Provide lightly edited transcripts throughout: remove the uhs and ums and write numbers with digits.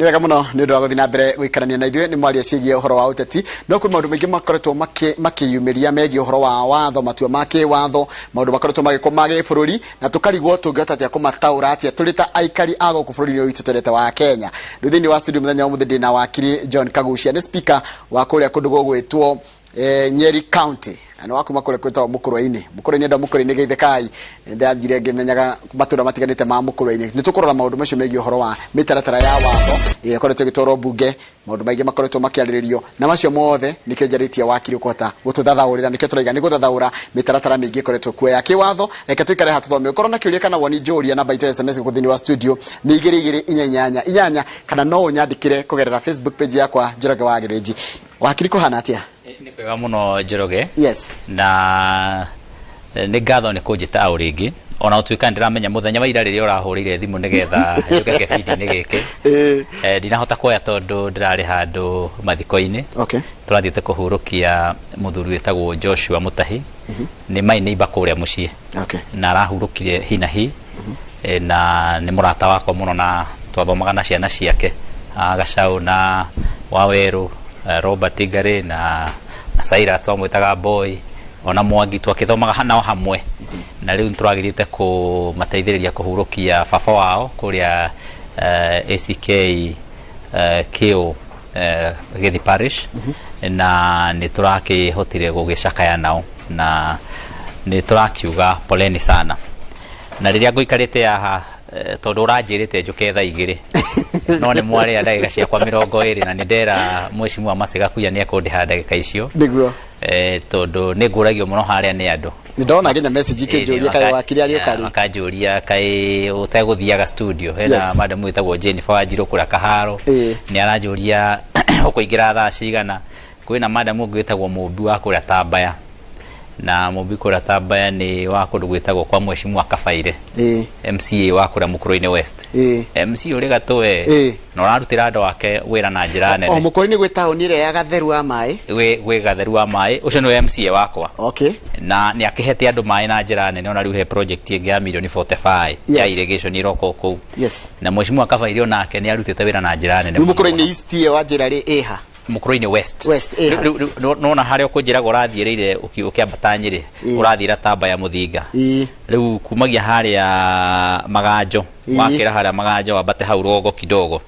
Nĩ wega mũno nĩ ũndũ wa gũthiĩ na mbere gũikarania na ithuĩ. Nĩ mwaria ciĩgiĩ ũhoro wa ũteti, no kwĩ maũndũ maingĩ makoretwo makĩyumĩria megiĩ ũhoro wa watho, matua ma kĩwatho, maũndũ makoretwo magĩkwo ma gĩbũrũri, na tũkarigwo tũngĩhota atĩa kũmataũra atĩa tũrĩ ta aikari a gũkũ bũrũri-inĩ ũyũ witũ twendete wa Kenya. Rĩu thĩinĩ wa studio mũthenya wa ũmũthĩ ndĩna wakiri John Kagucia, nĩ speaker wa kũrĩa kũndũ gũgwĩtwo Nyeri County, na nĩ wa kuma kũrĩa kwĩtagwo Mũkũrwe-inĩ. Mũkũrwe-inĩ, andũ a Mũkũrwe-inĩ geithĩkai. Nĩ ndathire ngĩmenyaga matũra matiganĩte ma Mũkũrwe-inĩ. Nĩ tũkũrora maũndũ macio megiĩ ũhoro wa mĩtaratara ya watho ĩrĩa ĩkoretwo ĩgĩtwarwo mbunge, maũndũ maingĩ makoretwo makĩarĩrĩrio, na macio mothe nĩkĩo njarĩtie wakiri ũkũhota gũtũthathaũrĩra. Nĩkĩo tũraiga nĩ gũthathaũra mĩtaratara mĩingĩ ĩkoretwo kuo ya kĩwatho. Reke tũikare haha tũthome. Ũkorwo na kĩũria kana woni, njũria. Namba itũ ya SMS gũkũ thĩinĩ wa studio nĩ 22488, kana no ũnyandĩkĩre kũgerera Facebook page yakwa, Njoroge wa Gĩthĩnji. Wakiri, kũhana atĩa? Nĩ kwega mũno, Njoroge. Na nĩ ngatho nĩ kũnjĩta o rĩngĩ, ona gũtuĩka ndĩramenya mũthenya wa ira rĩrĩa ũrahũrĩire thimũ nĩgetha njũke kĩbindi-inĩ gĩkĩ, ndinahota kuoya tondũ ndĩrarĩ handũ mathiko-inĩ. Tũrathiĩte kũhurũkia mũthuri wĩtagwo Joshua Mũtahi, nĩ my neighbor kũrĩa mũciĩ, na arahurũkire hi na hi. Na nĩ mũrata wakwa mũno na twathomaga na ciana ciake, Gacau na Wawerũ, Robert Ngari na Cyrus twamwĩtaga Boy, ona Mwangi twakĩthomaga nao hamwe. Na rĩu nĩtũragĩthiĩte kũmateithĩrĩria kũhurũkia baba wao kũrĩa ACK Kĩũ, Gĩthi Parish, na nĩ tũrakĩhotire gũgĩcakaya nao na nĩ tũrakiuga poleni sana. Na rĩrĩa ngũikarĩte haha, tondũ ũranjĩrĩte njũke thaa 2, no nĩ mwarĩa ndagĩka ciakwa 20, na nĩ ndera mheshimiwa Mercy Gakuya nĩ ekũndĩha ndagĩka icio. Tondũ nĩ ngũragio mũno harĩa nĩ andũ. Nĩ ndona nginya message ikĩnjũria kaĩ wakiri arĩũka rĩ. Makanjũria kaĩ ũtegũthiaga studio. Hena madam wĩtagwo Jennifer Wanjirũ kũrĩa Kaharo, nĩ aranjũria ũkũingĩra thaa cigana. Kwĩna madam ũngĩ wĩtagwo Mũmbi wa kũrĩa Tambaya, na Mũmbi kũrĩa Tambaya nĩ wa kũndũ gwĩtagwo kwa mheshimiwa Kabaire, MCA wa kũrĩa Mũkũrũ-inĩ West, MCA ũrĩ gatũ we, na ũrarutĩra andũ ake wĩra na njĩra nene. O Mũkũrũ-inĩ gwĩ taũni ĩrĩa ya Gatheru wa maĩ. Gwĩ Gatheru wa maĩ, ũcio nĩwe MCA wakwa. Na nĩ akĩhete andũ maĩ na njĩra nene. Ona rĩu he project ĩngĩ ya milioni 45 ya irrigation ĩroka o kũu. Na mheshimiwa Kabaire onake nĩ arutĩte wĩra na njĩra nene Rĩu mũno Mũkũrũ-inĩ mũno. East ĩyo wanjĩra rĩ ĩha? Mũkũrũ-inĩ West. West, ĩha? Rĩu nona harĩa ũkũnjĩraga ũrathiĩrĩire ũkĩambata Nyĩrĩ, ũrathiĩra Tamba ya Mũthinga. Rĩu kumagia harĩa Maganjo, wakĩra harĩa Maganjo wambate hau rũgongo kidogo.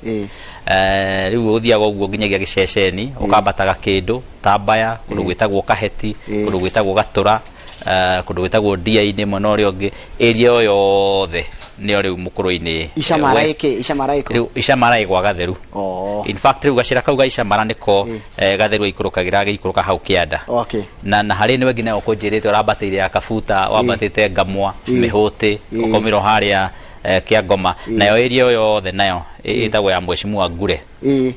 Rĩu ũthiaga ũguo nginyagia gĩceceni, ũkambataga kĩndũ Tambaya, kũndũ gwĩtagwo Kaheti, kũndũ gwĩtagwo Gatũra, kũndũ gwĩtagwo Ndia-inĩ mwena ũrĩa ũngĩ. Area ĩyo yothe nĩyo rĩu Mũkũrũ-inĩ Icamara. West. Ĩkĩ Icamara ĩkũ? Rĩu Icamara ĩ gwa Gatheru. In fact, rĩu gacĩra kau ga Icamara nĩko Gatheru aikũrũkagĩra agĩikũrũka hau kĩanda. Na harĩ nĩwe nginya ũkũnjĩrĩte ũrambatĩire ya Kabuta, wambatĩte Ngamwa, Mĩhũtĩ, ũkaumĩra o harĩa Kĩangoma. Nayo area ĩyo yothe nayo ĩtagwo ya mheshimiwa Ngure.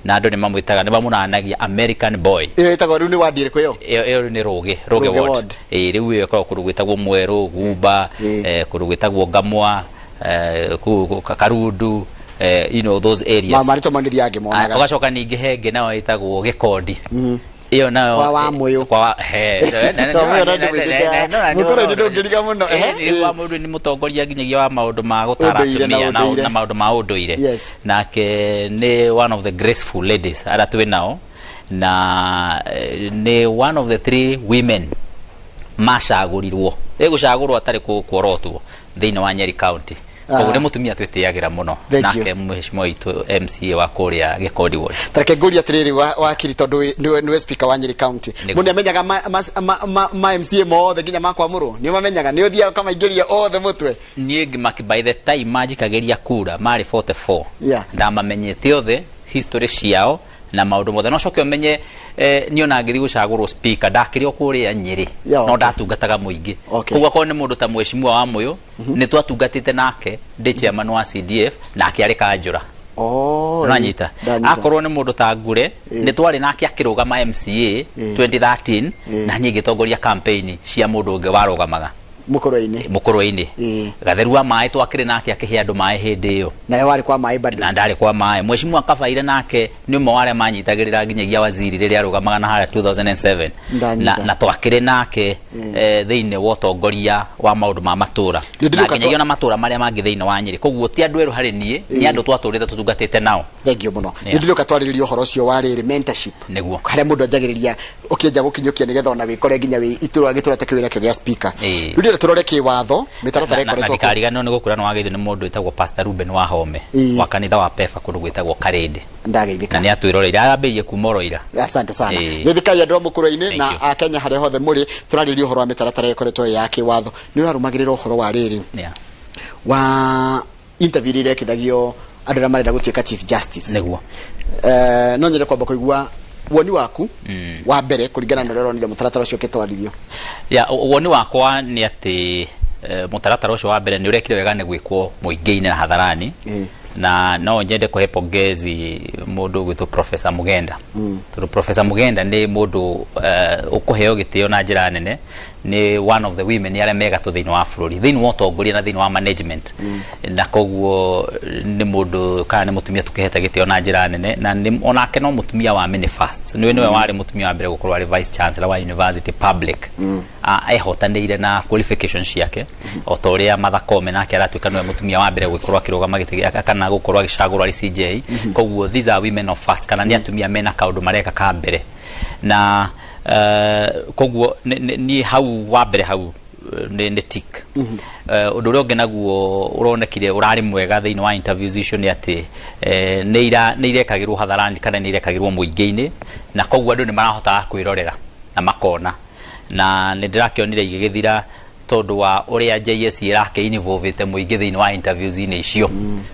Na andũ nĩ mamwĩtaga, nĩ mamũnanagia American Boy. Ĩyo ĩtagwo rĩu nĩ wadi ĩrĩkũ ĩyo? Ĩyo rĩu nĩ Rũgĩ Rũgĩ Rũgĩ ward. Ward. Ĩĩ, rĩu ĩyo ĩkoragwo kũndũ gwĩtagwo Mwerũ, Gumba, kũndũ gwĩtagwo Ngamwa, kũu Karundu, those areas. Marĩtwa mau nĩ thiaga ngĩmonaga. Ũgacoka ningĩ he ĩngĩ nayo ĩtagwo Gĩkondi. Ĩyo nayo Kwa Wamũyũ. Kwa wa he. Kwa Wamũyũ na ndũmĩtĩte. Mũkũrũ-inĩ ndũngĩriga mũno. Wamũyũ nĩ mũtongoria nginyagia wa maũndũ ma gũtara Ũndũire na atumia ũndũire. na maũndũ ma ũndũire. Nake nĩ one of the graceful ladies arĩa twĩ nao, na nĩ one of the three women macagũrirwo, ĩgũcagũrwo atarĩ kuorotwo thĩinĩ wa Nyeri County. Koguo nĩ mũtumia twĩtĩagĩra mũno. Thank you. Nake mheshimiwa witũ MCA wa kũrĩa Gĩkondi ward. Tareke ngũrie atĩrĩrĩ, wakiri, tondũ nĩwe speaker wa Nyeri County. Nĩguo. Mũndũ nĩamenyaga ma MCA mothe nginya makwamũrwo? Nĩ ũmamenyaga? Nĩ ũthiaga ũkamaingĩria othe mũtwe? Niĩ by the time manjikagĩria kura marĩ 44, ndamamenyete othe, history ciao na maũndũ mothe. No coke ũmenye, niĩ ona ngĩthiĩ gũcagũrwo speaker ndakĩrĩ o kũrĩa Nyĩrĩ, no ndatungataga mũingĩ. Koguo akorwo nĩ mũndũ ta mheshimiwa wa Mũyũ, nĩ twatungatĩte nake ndĩ chairman wa CDF, nake arĩ kanjũra. Ũranyita? Ndanyita. Akorwo nĩ mũndũ ta Ngure, nĩ twarĩ nake akĩrũgama MCA 2013, na niĩ ngĩtongoria campaign cia mũndũ ũngĩ warũgamaga. Mũkũrwe-inĩ. Mũkũrwe-inĩ. Gatheru wa maĩ twakĩrĩ nake akĩhe andũ maĩ hĩndĩ ĩyo. Nawe warĩ kwa maĩ bado? Na ndarĩ kwa maĩ. Mheshimiwa Kabaire nake nĩ ũmwe wa arĩa manyitagĩrĩra nginyagia waziri rĩrĩa arũgamaga na harĩa 2007. Ndanyita. Na twakĩrĩ nake thĩinĩ wa ũtongoria wa maũndũ ma matũra. Nĩ ndĩrĩũka Na nginyagia ona matũra marĩa mangĩ thĩinĩ wa Nyĩrĩ. Koguo ti andũ erũ harĩ niĩ, nĩ andũ twatũrĩte tũtungatĩte nao. Thank you mũno. Nĩ ndĩrĩũka twarĩrĩria ũhoro ũcio wa rĩrĩ, mentorship, harĩa mũndũ anjagĩrĩria ũkĩenja gũkinyũkia nĩgetha ona wĩkore nginya wĩ itura gĩtura ta kĩu nakĩo gĩa speaker. Rĩu ndĩrenda tũrore kĩwatho mĩtaratara Na ĩkoretwo kũ- ndikariganĩrwo nĩ gũkwĩra nĩ wageithio nĩ mũndũ wĩtagwo Pastor Ruben Wahome wa kanitha wa Pefa kũndũ gwĩtagwo Karĩndĩ, ndageithĩka. Na nĩ atwĩroreire, arambĩrĩirie kuma oro ira. Asante sana. Geithikai andũ a mũkũrũ-inĩ Thank na you. Akenya harĩa hothe mũrĩ. Tũrarĩrĩria ũhoro wa mĩtaratara ĩkoretwo ĩ ya kĩwatho. Nĩ ũrarũmagĩrĩra ũhoro wa rĩrĩ wa interview iria irekithagio andũ arĩa marenda gũtuĩka chief justice? Nĩguo. No nyende kwamba kũigua woni waku wa mbere kũringana na ũrĩa ũronire mũtaratara ũcio ũkĩtwarithio. Ya, woni wakwa nĩ atĩ mũtaratara ũcio wa mbere nĩ ũrekire wega nĩ gwĩkwo mũingĩ-inĩ na hadharani. Na no nyende kũhe pongezi mũndũ ũgwĩtwo Professor Mugenda, tondũ Professor Mugenda nĩ mũndũ ũkũheo gĩtĩo na njĩra nene. Nĩ one of the women arĩa megatũ thĩinĩ wa bũrũri, thĩinĩ wa ũtongoria na thĩinĩ wa management, na koguo nĩ mũndũ kana nĩ mũtumia tũkĩhete gĩtĩo na njĩra nene. Na nĩ, onake no mũtumia wa many firsts. Nĩwe warĩ mũtumia wa mbere gũkorwo arĩ vice chancellor wa university public. Ehotanĩire na qualification ciake, o ta ũrĩa Martha Koome nake aratuĩka nĩwe mũtumia wa mbere gũkorwo akĩrũgama gĩtĩ gĩake kana gũkorwo agĩcagũrwo arĩ CJ. Koguo these are women of fact, kana nĩ atumia mena kaũndũ mareka ka mbere. Na koguo niĩ hau wa mbere hau nĩ tick. Ũndũ ũrĩa ũngĩ naguo ũronekire ũrarĩ mwega thĩinĩ wa interviews icio nĩ atĩ nĩ irekagĩrwo hadharani kana nĩ irekagĩrwo mũingĩ-inĩ, na koguo andũ nĩ marahotaga kwĩrorera na makona. Na nĩ ndĩrakĩonire igĩgĩthira tondũ wa ũrĩa JSC ĩrakĩ involvĩte mũingĩ thĩinĩ wa interviews-inĩ icio.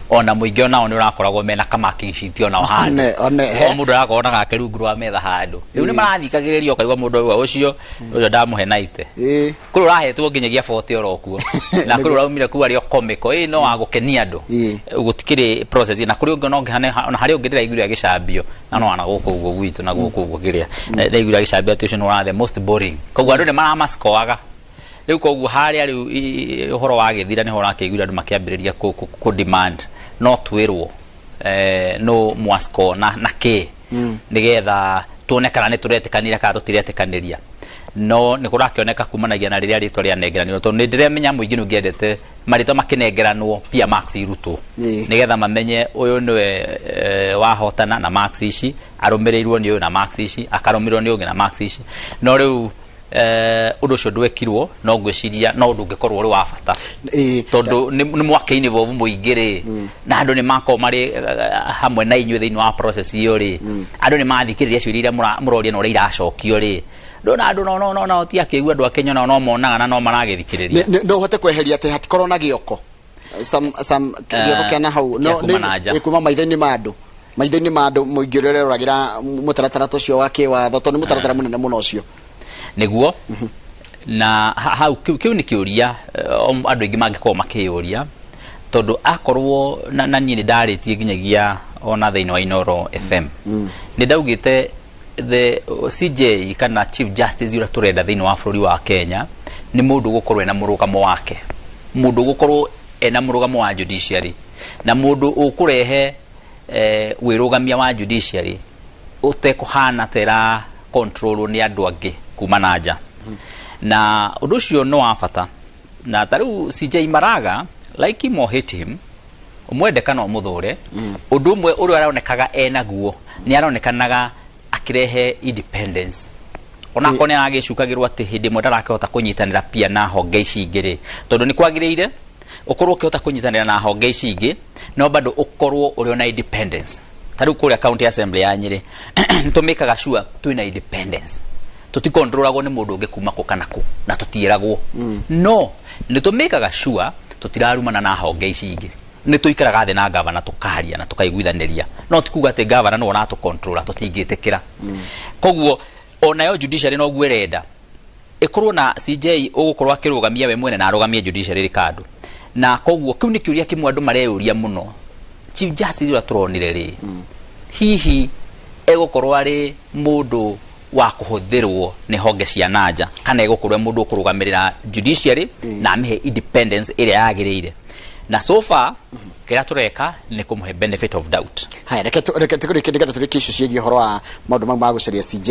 Ona mũingĩ onao nĩ ũrakoragwo mena ka marking sheet onao handũ. One, one, he. O mũndũ arakorwo na gake rungu rwa metha handũ. Rĩu nĩ marathikagĩrĩria, ũkaigua mũndũ auga, ũcio ũcio ndamũhe 90. Kũrĩ ũrahetwo nginyagia 40 oro kuo, na kũrĩ ũraumire kuu arĩ o comical, ĩ no wa gũkenia andũ. Gũtikĩrĩ process. Na kũrĩ ũngĩ ona harĩ ũngĩ ndĩraiguire agĩcambio, na no ana gũkũ ũguo gwitũ na gũkũ ũguo kĩrĩa ndaiguire agĩcambio atĩ ũcio nĩ wa the most boring. Koguo andũ nĩ maramascoaga rĩu. Koguo harĩa rĩu ũhoro wagĩthira nĩho ũrakĩiguire andũ makĩambĩrĩria kũ demand no twĩrwo no mwasco na kĩ, nĩgetha tuone kana nĩ tũretĩkanĩria kana tũtiretĩkanĩria. No nĩ kũrakĩoneka kumanagia na rĩrĩa rĩtwa rĩanengeranirwo, tondũ nĩ ndĩramenya mũingĩ nĩ ũngĩendete marĩtwa makĩnengeranwo pia marks irutwo, nĩgetha mamenye ũyũ nĩwe wahotana na marks ici, arũmĩrĩirwo nĩ ũyũ na marks ici, akarũmĩrĩrwo nĩ ũngĩ na marks ici. No rĩu ũndũ ũcio ndwekirwo, no ngwĩciria no ũndũ ũngĩkorwo ũrĩ wa bata, tondũ nĩ mwake involve mũingĩ rĩ, na andũ nĩ makorwo marĩ hamwe na inyuĩ thĩinĩ wa process ĩyo rĩ, andũ nĩ mathikĩrĩria ciũria iria mũroria na ũrĩa iracokio rĩ. Ndona andũ no ti akĩigua andũ a Kenya nao no monaga na no maragĩthikĩrĩria. No ũhote kweheria atĩ hatikorwo na gĩoko, some gĩoko kĩa na hau no kĩa kuma na nja. Kuma maitho-inĩ ma andũ, mũingĩ ũrĩa ũreroragĩra mũtaratara ta ũcio wa kĩwatho, tondũ nĩ mũtaratara mũnene mũno ũcio. Nĩguo. Na hau kĩu nĩ kĩũria andũ aingĩ mangĩkorwo makĩyũria, tondũ akorwo na niĩ nĩ ndarĩtie nginyagia ona thĩinĩ wa Inoro FM, nĩ ndaugĩte the CJ kana Chief Justice ũrĩa tũrenda thĩinĩ wa bũrũri wa Kenya nĩ mũndũ ũgũkorwo ena mũrũgamo wake, mũndũ ũgũkorwo ena mũrũgamo wa judiciary, na mũndũ ũkũrehe wĩrũgamia wa judiciary ũtekũhana ta ĩra control nĩ andũ angĩ kuma na nja. Na ũndũ ũcio nĩ wa bata. Na ta rĩu CJ Maraga, like him or hate him, ũmwende kana ũmũthũre, ũndũ ũmwe ũrĩa aronekaga enaguo nĩ aronekanaga akĩrehe independence, onakorwo nĩ aragĩcukagĩrwo atĩ hĩndĩ ĩmwe ndarakĩhota kũnyitanĩra pia na honge ici ingĩ rĩ, tondũ nĩ kwagĩrĩire ũkorwo ũkĩhota kũnyitanĩra na honge ici ingĩ, no bado ũkorwo ũrĩ na independence. Ta rĩu kũrĩa county assembly ya Nyĩrĩ nĩ tũmĩkaga sure twĩna independence, tũtikontrolagwo nĩ mũndũ ũngĩ kuma kũ kana kũ, na tũtiĩragwo. No nĩ tũmĩkaga sure tũtirarumana na honge ici ingĩ. Nĩ tũikaraga thĩ na gavana tũkaria na tũkaiguithanĩria, no ti kuga atĩ gavana nĩwe ũratũcontrola, tũtingĩtĩkĩra. Koguo onayo judiciary noguo ĩrenda ĩkorwo na CJ ũgũkorwo akĩrũgamia we mwene na arũgamie judiciary ĩrĩ kando. Na koguo kĩu nĩ kĩũria kĩmwe andũ mareyũria mũno: Chief Justice ũrĩa tũronire rĩ, hihi egũkorwo arĩ mũndũ wa kũhũthĩrwo nĩ honge cia nanja, kana egũkorwo e mũndũ ũkũrũgamĩrĩra judiciary na amĩhe independence ĩrĩa yagĩrĩire? Na so far kĩrĩa tũreka nĩ kũmũhe benefit of doubt. Haya, reke tũkũrĩkie nĩgetha tũrĩkie icio ciĩgiĩ ũhoro wa maũndũ mau ma gũcaria CJ.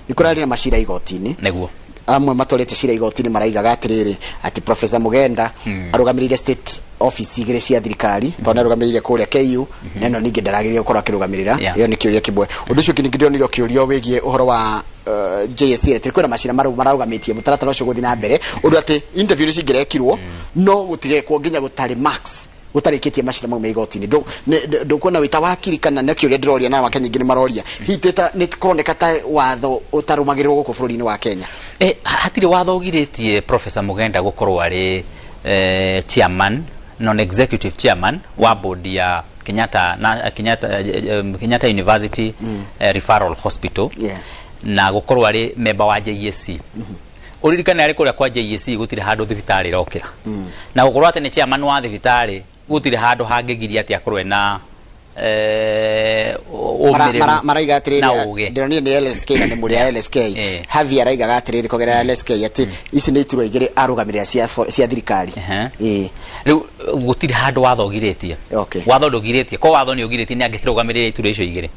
Nĩ kũrarĩ na macira igoti-inĩ. Nĩguo. Amwe matwarĩte cira igoti-inĩ maraigaga atĩrĩrĩ, atĩ Professor Mugenda arũgamĩrĩire state office igĩrĩ cia thirikari, tondũ nĩ arũgamĩrĩire kũrĩa KU na ĩno ningĩ ndaragĩrĩire gũkorwo akĩrũgamĩrĩra. Ĩyo nĩ kĩũria kĩmwe. Ũndũ ũcio ũngĩ ningĩ ndĩronire ũkĩũrio wĩgiĩ ũhoro wa JSC, atĩ kwĩna macira mararũgamĩtie mũtaratara ũcio gũthiĩ na mbere, ũndũ atĩ interview nĩ cingĩrekirwo no gũtigekwo nginya gũtarĩ marks, gũtarĩkĩtie macira mau me igoti-inĩ. Ndũkuona wĩ ta wakiri, kana nĩ kĩũria ndĩroria na Wakenya aingĩ nĩ maroria, hihi nĩ kũroneka ta watho ũtarũmagĩrĩrwo gũkũ bũrũri-inĩ wa Kenya? Hatirĩ watho ũgirĩtie Professor Mugenda gũkorwo arĩ chairman, non-executive chairman wa board ya Kenyatta, na, Kenyatta, Kenyatta University Referral Hospital na gũkorwo arĩ member wa JSC. Ũririkane arĩ kũrĩa kwa JSC gũtirĩ handũ thibitarĩ ĩrokĩra, na gũkorwo atĩ nĩ chairman wa thibitarĩ gũtirĩ handũ hangĩgiria atĩ akorwo ena ũmĩrĩru Maraiga na atĩrĩrĩ, ũgĩ. Ndĩronire nĩ LSK na nĩ mũrĩ a LSK. Havi araigaga atĩrĩrĩ kũgerera LSK atĩ ici nĩ iturwa igĩrĩ arũgamĩrĩra cia thirikari. Rĩu gũtirĩ handũ watho ũgirĩtie. Watho ndũgirĩtie, ko watho nĩ ũgirĩtie nĩ angĩkĩrũgamĩrĩra iturwa icio igĩrĩ.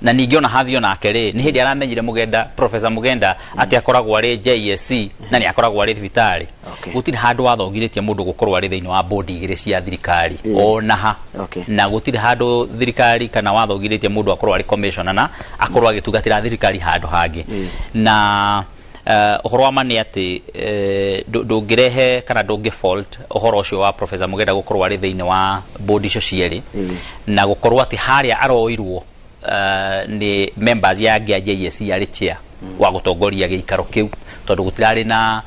Na ningĩ ona Havi onake rĩ, nĩ hĩndĩ aramenyire Mugenda, Professor Mugenda, atĩ akoragwo arĩ JSC na nĩ akoragwo arĩ thibitarĩ. Gũtirĩ handũ watho ũgirĩtie mũndũ gũkorwo arĩ thĩinĩ wa board igĩrĩ cia thirikari ona ha. Na gũtirĩ handũ thirikari kana watho ũgirĩtie mũndũ akorwo arĩ commissioner na akorwo agĩtungatĩra thirikari handũ hangĩ. Na ũhoro wa ma nĩ atĩ ndũngĩrehe kana ndũngĩ fault ũhoro ũcio wa Professor Mugenda gũkorwo arĩ thĩinĩ wa board icio cierĩ, na gũkorwo atĩ harĩa aroirwo nĩ members ya angĩ a JSC arĩ chair wa gũtongoria gĩikaro kĩu, tondũ gũtirarĩ na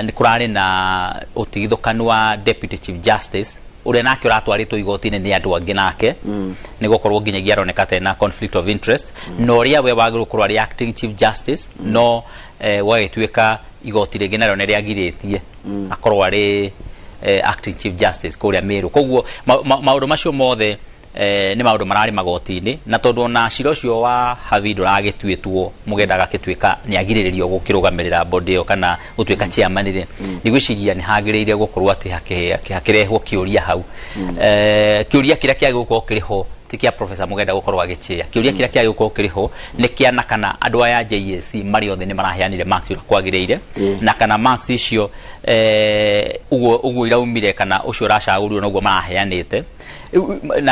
nĩ kũrarĩ na ũtigithũkanu wa deputy chief justice ũrĩa nake ũratwarĩtwo igoti-inĩ nĩ andũ angĩ, nake nĩ gũkorwo nginyagia aroneka ta ena conflict of interest na ũrĩa we wagĩrĩirwo gũkorwo arĩ acting chief justice, no gwagĩtuĩka igoti rĩngĩ narĩo nĩ rĩagirĩtie akorwo arĩ acting chief justice kũrĩa Meru. Koguo maũndũ macio mothe nĩ maũndũ mararĩ magoti-inĩ, na tondũ ona cira ũcio wa Havi ndũragĩtuĩtwo, Mugenda agagĩtuĩka nĩ agirĩrĩrio gũkĩrũgamĩrĩra board ĩyo kana gũtuĩka chairman rĩ, nĩ gwĩciria nĩ hagĩrĩire gũkorwo atĩ hakĩrehwo kĩũria hau. Kĩũria kĩrĩa kĩagĩrĩirwo gũkorwo kĩrĩ ho ti kĩa Professor Mugenda gũkorwo agĩchair. Kĩũria kĩrĩa kĩagĩrĩirwo gũkorwo kĩrĩ ho nĩ kĩa na kana andũ aya a JSC marĩ othe nĩ maraheanire marks ũrĩa kwagĩrĩire, na kana marks icio ũguo iraumire kana ũcio ũracagũrirwo noguo maraheanĩte.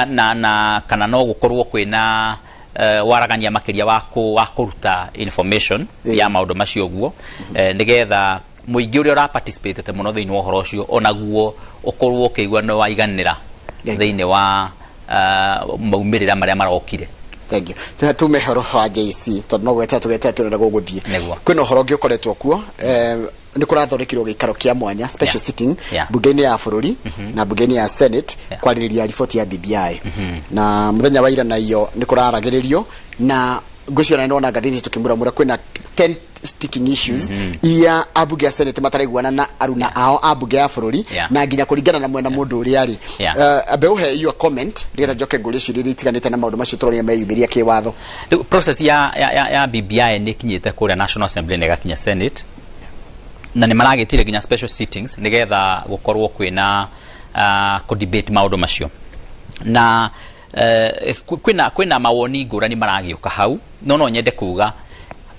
Na kana no gũkorwo kwĩna waragania makĩria wa kũruta information ya maũndũ macio ũguo, nĩgetha mũingĩ ũrĩa ũra participate mũno thĩinĩ wa ũhoro ũcio onaguo ũkorwo ũkĩigua nĩ waiganĩra Thank you. thĩinĩ wa maumĩrĩra marĩa marokire. Thank you. Tume horo wa JC tondũ no gwetera tũgetera tũrenda gũgũthiĩ. Nĩguo. Kwĩna ũhoro ũngĩ ũkoretwo kuo, nĩ kũrathondekirwo gĩikaro kĩa mwanya, special sitting, mbunge-inĩ ya bũrũri na mbunge-inĩ ya Senate kwarĩrĩria riboti ya BBI, na mũthenya wa ira na iyo nĩ kũraragĩrĩrio, na ngwĩciria nĩ wona ngathĩti tũkĩmuramura kwĩna 10 sticking issues iria ambunge a Senate mataraiguana na aruna ao a mbunge ya bũrũri, na nginya kũringana na mwena mũndũ ũrĩa arĩ. Ambe ũhe your comment nĩgetha njoke ngũrie ciũria iria itiganĩte na maũndũ macio tũronia meyumĩria kĩwatho. Rĩu process ya BBI nĩ ĩkinyĩte kũrĩa National Assembly na ĩgakinya Senate, na nĩ maragĩtire nginya special sittings nĩgetha gũkorwo kwĩna kũ debate maũndũ macio, na kwĩna mawoni ngũrani maragĩũka hau. No nyende kuga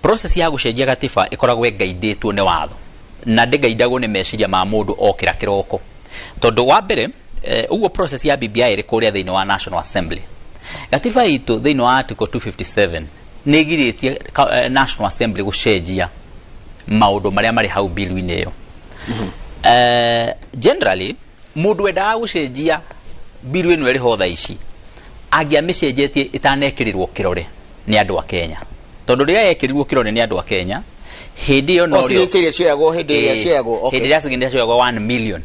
process ya gũcenjia gatiba ĩkoragwo ĩgaindĩtwo nĩ watho na ndĩgaindagwo nĩ meciria ma mũndũ okĩra kĩroko, tondũ wa mbere, ũguo process ya BBI ĩrĩ kũrĩa thĩinĩ wa National Assembly, gatiba itũ thĩinĩ wa article 257 nĩ ĩgirĩtie National Assembly gũcenjia maũndũ marĩa marĩ hau bill-inĩ ĩyo. Generally mũndũ wendaga gũcenjia bill ĩno ĩrĩ ho thaa ici angĩamĩcenjetie ĩtanekĩrĩrwo kĩrore nĩ andũ a Kenya, tondũ rĩrĩa yekĩrirwo kĩrore nĩ andũ a Kenya hĩndĩ ĩyo o norĩo signature iria cioyagwo hĩndĩ ĩrĩa cioyagwo, okay. Hĩndĩ ĩrĩa signature cioyagwo 1 million,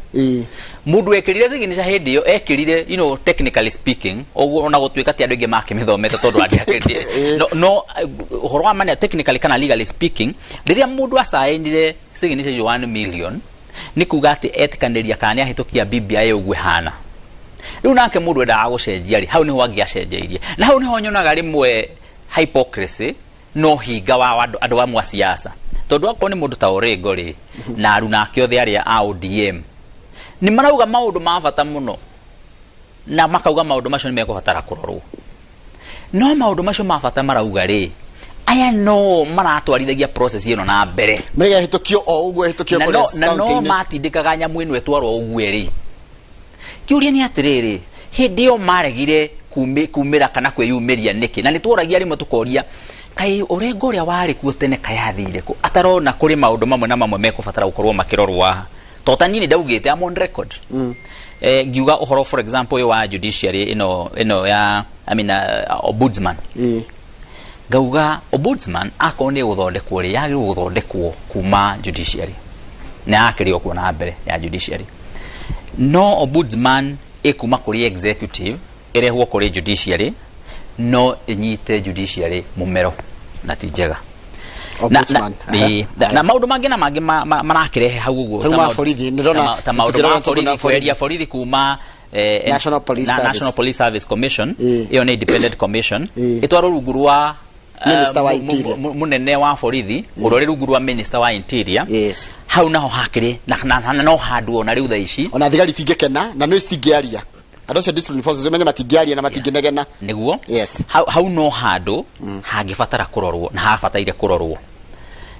mũndũ ekĩrire signature hĩndĩ ĩyo ekĩrire, technically speaking, ũguo ona gũtuĩka ti andũ aingĩ makĩmĩthomete tondũ andĩ no ũhoro wa ma technically kana legally speaking, rĩrĩa mũndũ acainire signature icio 1 million nĩ kuga atĩ etĩkanĩria kana nĩ ahĩtũkia BBI ũguo ĩhana. Rĩu nake mũndũ endaga gũcenjia rĩ, hau nĩho angĩacenjeirie, na hau nĩho nyonaga rĩmwe hypocrisy no hinga wa andũ amwe a siasa, tondũ akorwo nĩ mũndũ ta Orengo rĩ na aruna ake othe arĩa a ODM nĩ marauga maũndũ ma bata mũno, na makauga maũndũ macio nĩ mekũbatara kũrorwo, no maũndũ macio ma bata marauga rĩ, Aya no maratwarithagia process ĩno na mbere. Mĩrĩga ĩhĩtũkio o ũguo ĩhĩtũkio Na no, kũrĩa na no county-inĩ. matindĩkaga nyamũ ĩno ĩtwarwo ũguo ĩrĩ. Kĩũria nĩ atĩrĩrĩ, hĩndĩ ĩyo maregire kumĩra kana kwĩyumĩria nĩkĩ? Na nĩ tworagia rĩmwe tũkoria, kaĩ Orengo ũrĩa warĩ kuo tene kaĩ athire kũ? Atarona kũrĩ maũndũ mamwe na mamwe mekũbatara gũkorwo makĩrorwo haha. To ta niĩ nĩ ndaugĩte, I'm on record. Ngiuga ũhoro for example ũyũ wa judiciary ĩno ya, I mean, ombudsman. Ngauga ombudsman akorwo nĩ gũthondekwo rĩ, yagĩrĩirwo gũthondekwo kuma judiciary na yakĩrĩ o kuo na mbere ya judiciary, no ombudsman ĩkuma kũrĩ executive ĩrehwo kũrĩ judiciary, no ĩnyite judiciary mũmero na ti njega. Ombudsman. Na maũndũ mangĩ na mangĩ marakĩrehe hau ũguo. Ta ma borithi, nĩndona ta maũndũ tukĩrora ma tũkona borithi, kweheria borithi kuma National Police Service. National Police Service Commission. Ĩyo nĩ independent commission, ĩtwarwo rungu rwa Minister wa Interior. Mũnene wa borithi ũrĩa ũrĩ rungu rwa Minister wa Interior. Hau naho hakĩrĩ na no handũ ona rĩu thaa ici Ona thigari itingĩkena na nĩ citingĩaria, andũ acio discipline forces ũmenye matingĩaria na matingĩnegena. Nĩguo. Hau no handũ hangĩbatara kũrorwo na habataire kũrorwo,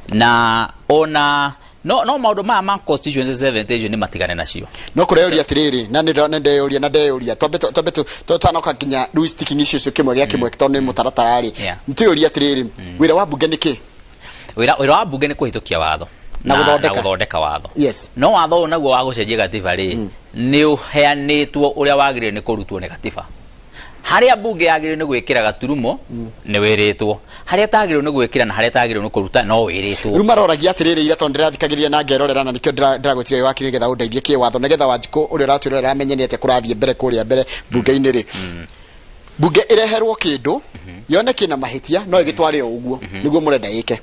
na ona no maũndũ maya ma constituency 70 icio nĩ matigane nacio. No kũreũria atĩrĩrĩ, na nĩ ndeyũria na ndeyũria, twambe tũtanoka nginya rĩu sticking icio icio kĩmwe gĩa kĩmwe, tondũ nĩ mũtaratara rĩ, nĩtwĩyũria atĩrĩrĩ, wĩra wa mbunge nĩ kĩ? Wĩra wa mbunge nĩ kũhĩtũkia watho Na gũthondeka. Na gũthondeka watho. No watho ũyũ naguo wa gũcenjia gatiba rĩ, nĩ ũheanĩtwo ũrĩa wagĩrĩire nĩ kũrutwo nĩ gatiba. Harĩa mbunge yagĩrĩirwo nĩ gwĩkĩra gaturumo nĩ wĩrĩtwo, harĩa ĩtagĩrĩirwo nĩ gwĩkĩra na harĩa ĩtagĩrĩirwo nĩ kũruta no wĩrĩtwo. Rĩu maroragia atĩrĩrĩ, ira tondũ ndĩrathikagĩrĩria na ngerorera, na nĩkĩo ndĩragwĩtire wĩ wakiri nĩgetha ũndeithie kĩwatho, nĩgetha Wanjikũ ũrĩa ũratwĩrorera amenye nĩ atĩa kũrathiĩ mbere kũrĩa mbere mbunge-inĩ rĩ. Mbunge ĩreherwo kĩndũ yone kĩna mahĩtia no ĩgĩtware o ũguo nĩguo mũrenda ĩke?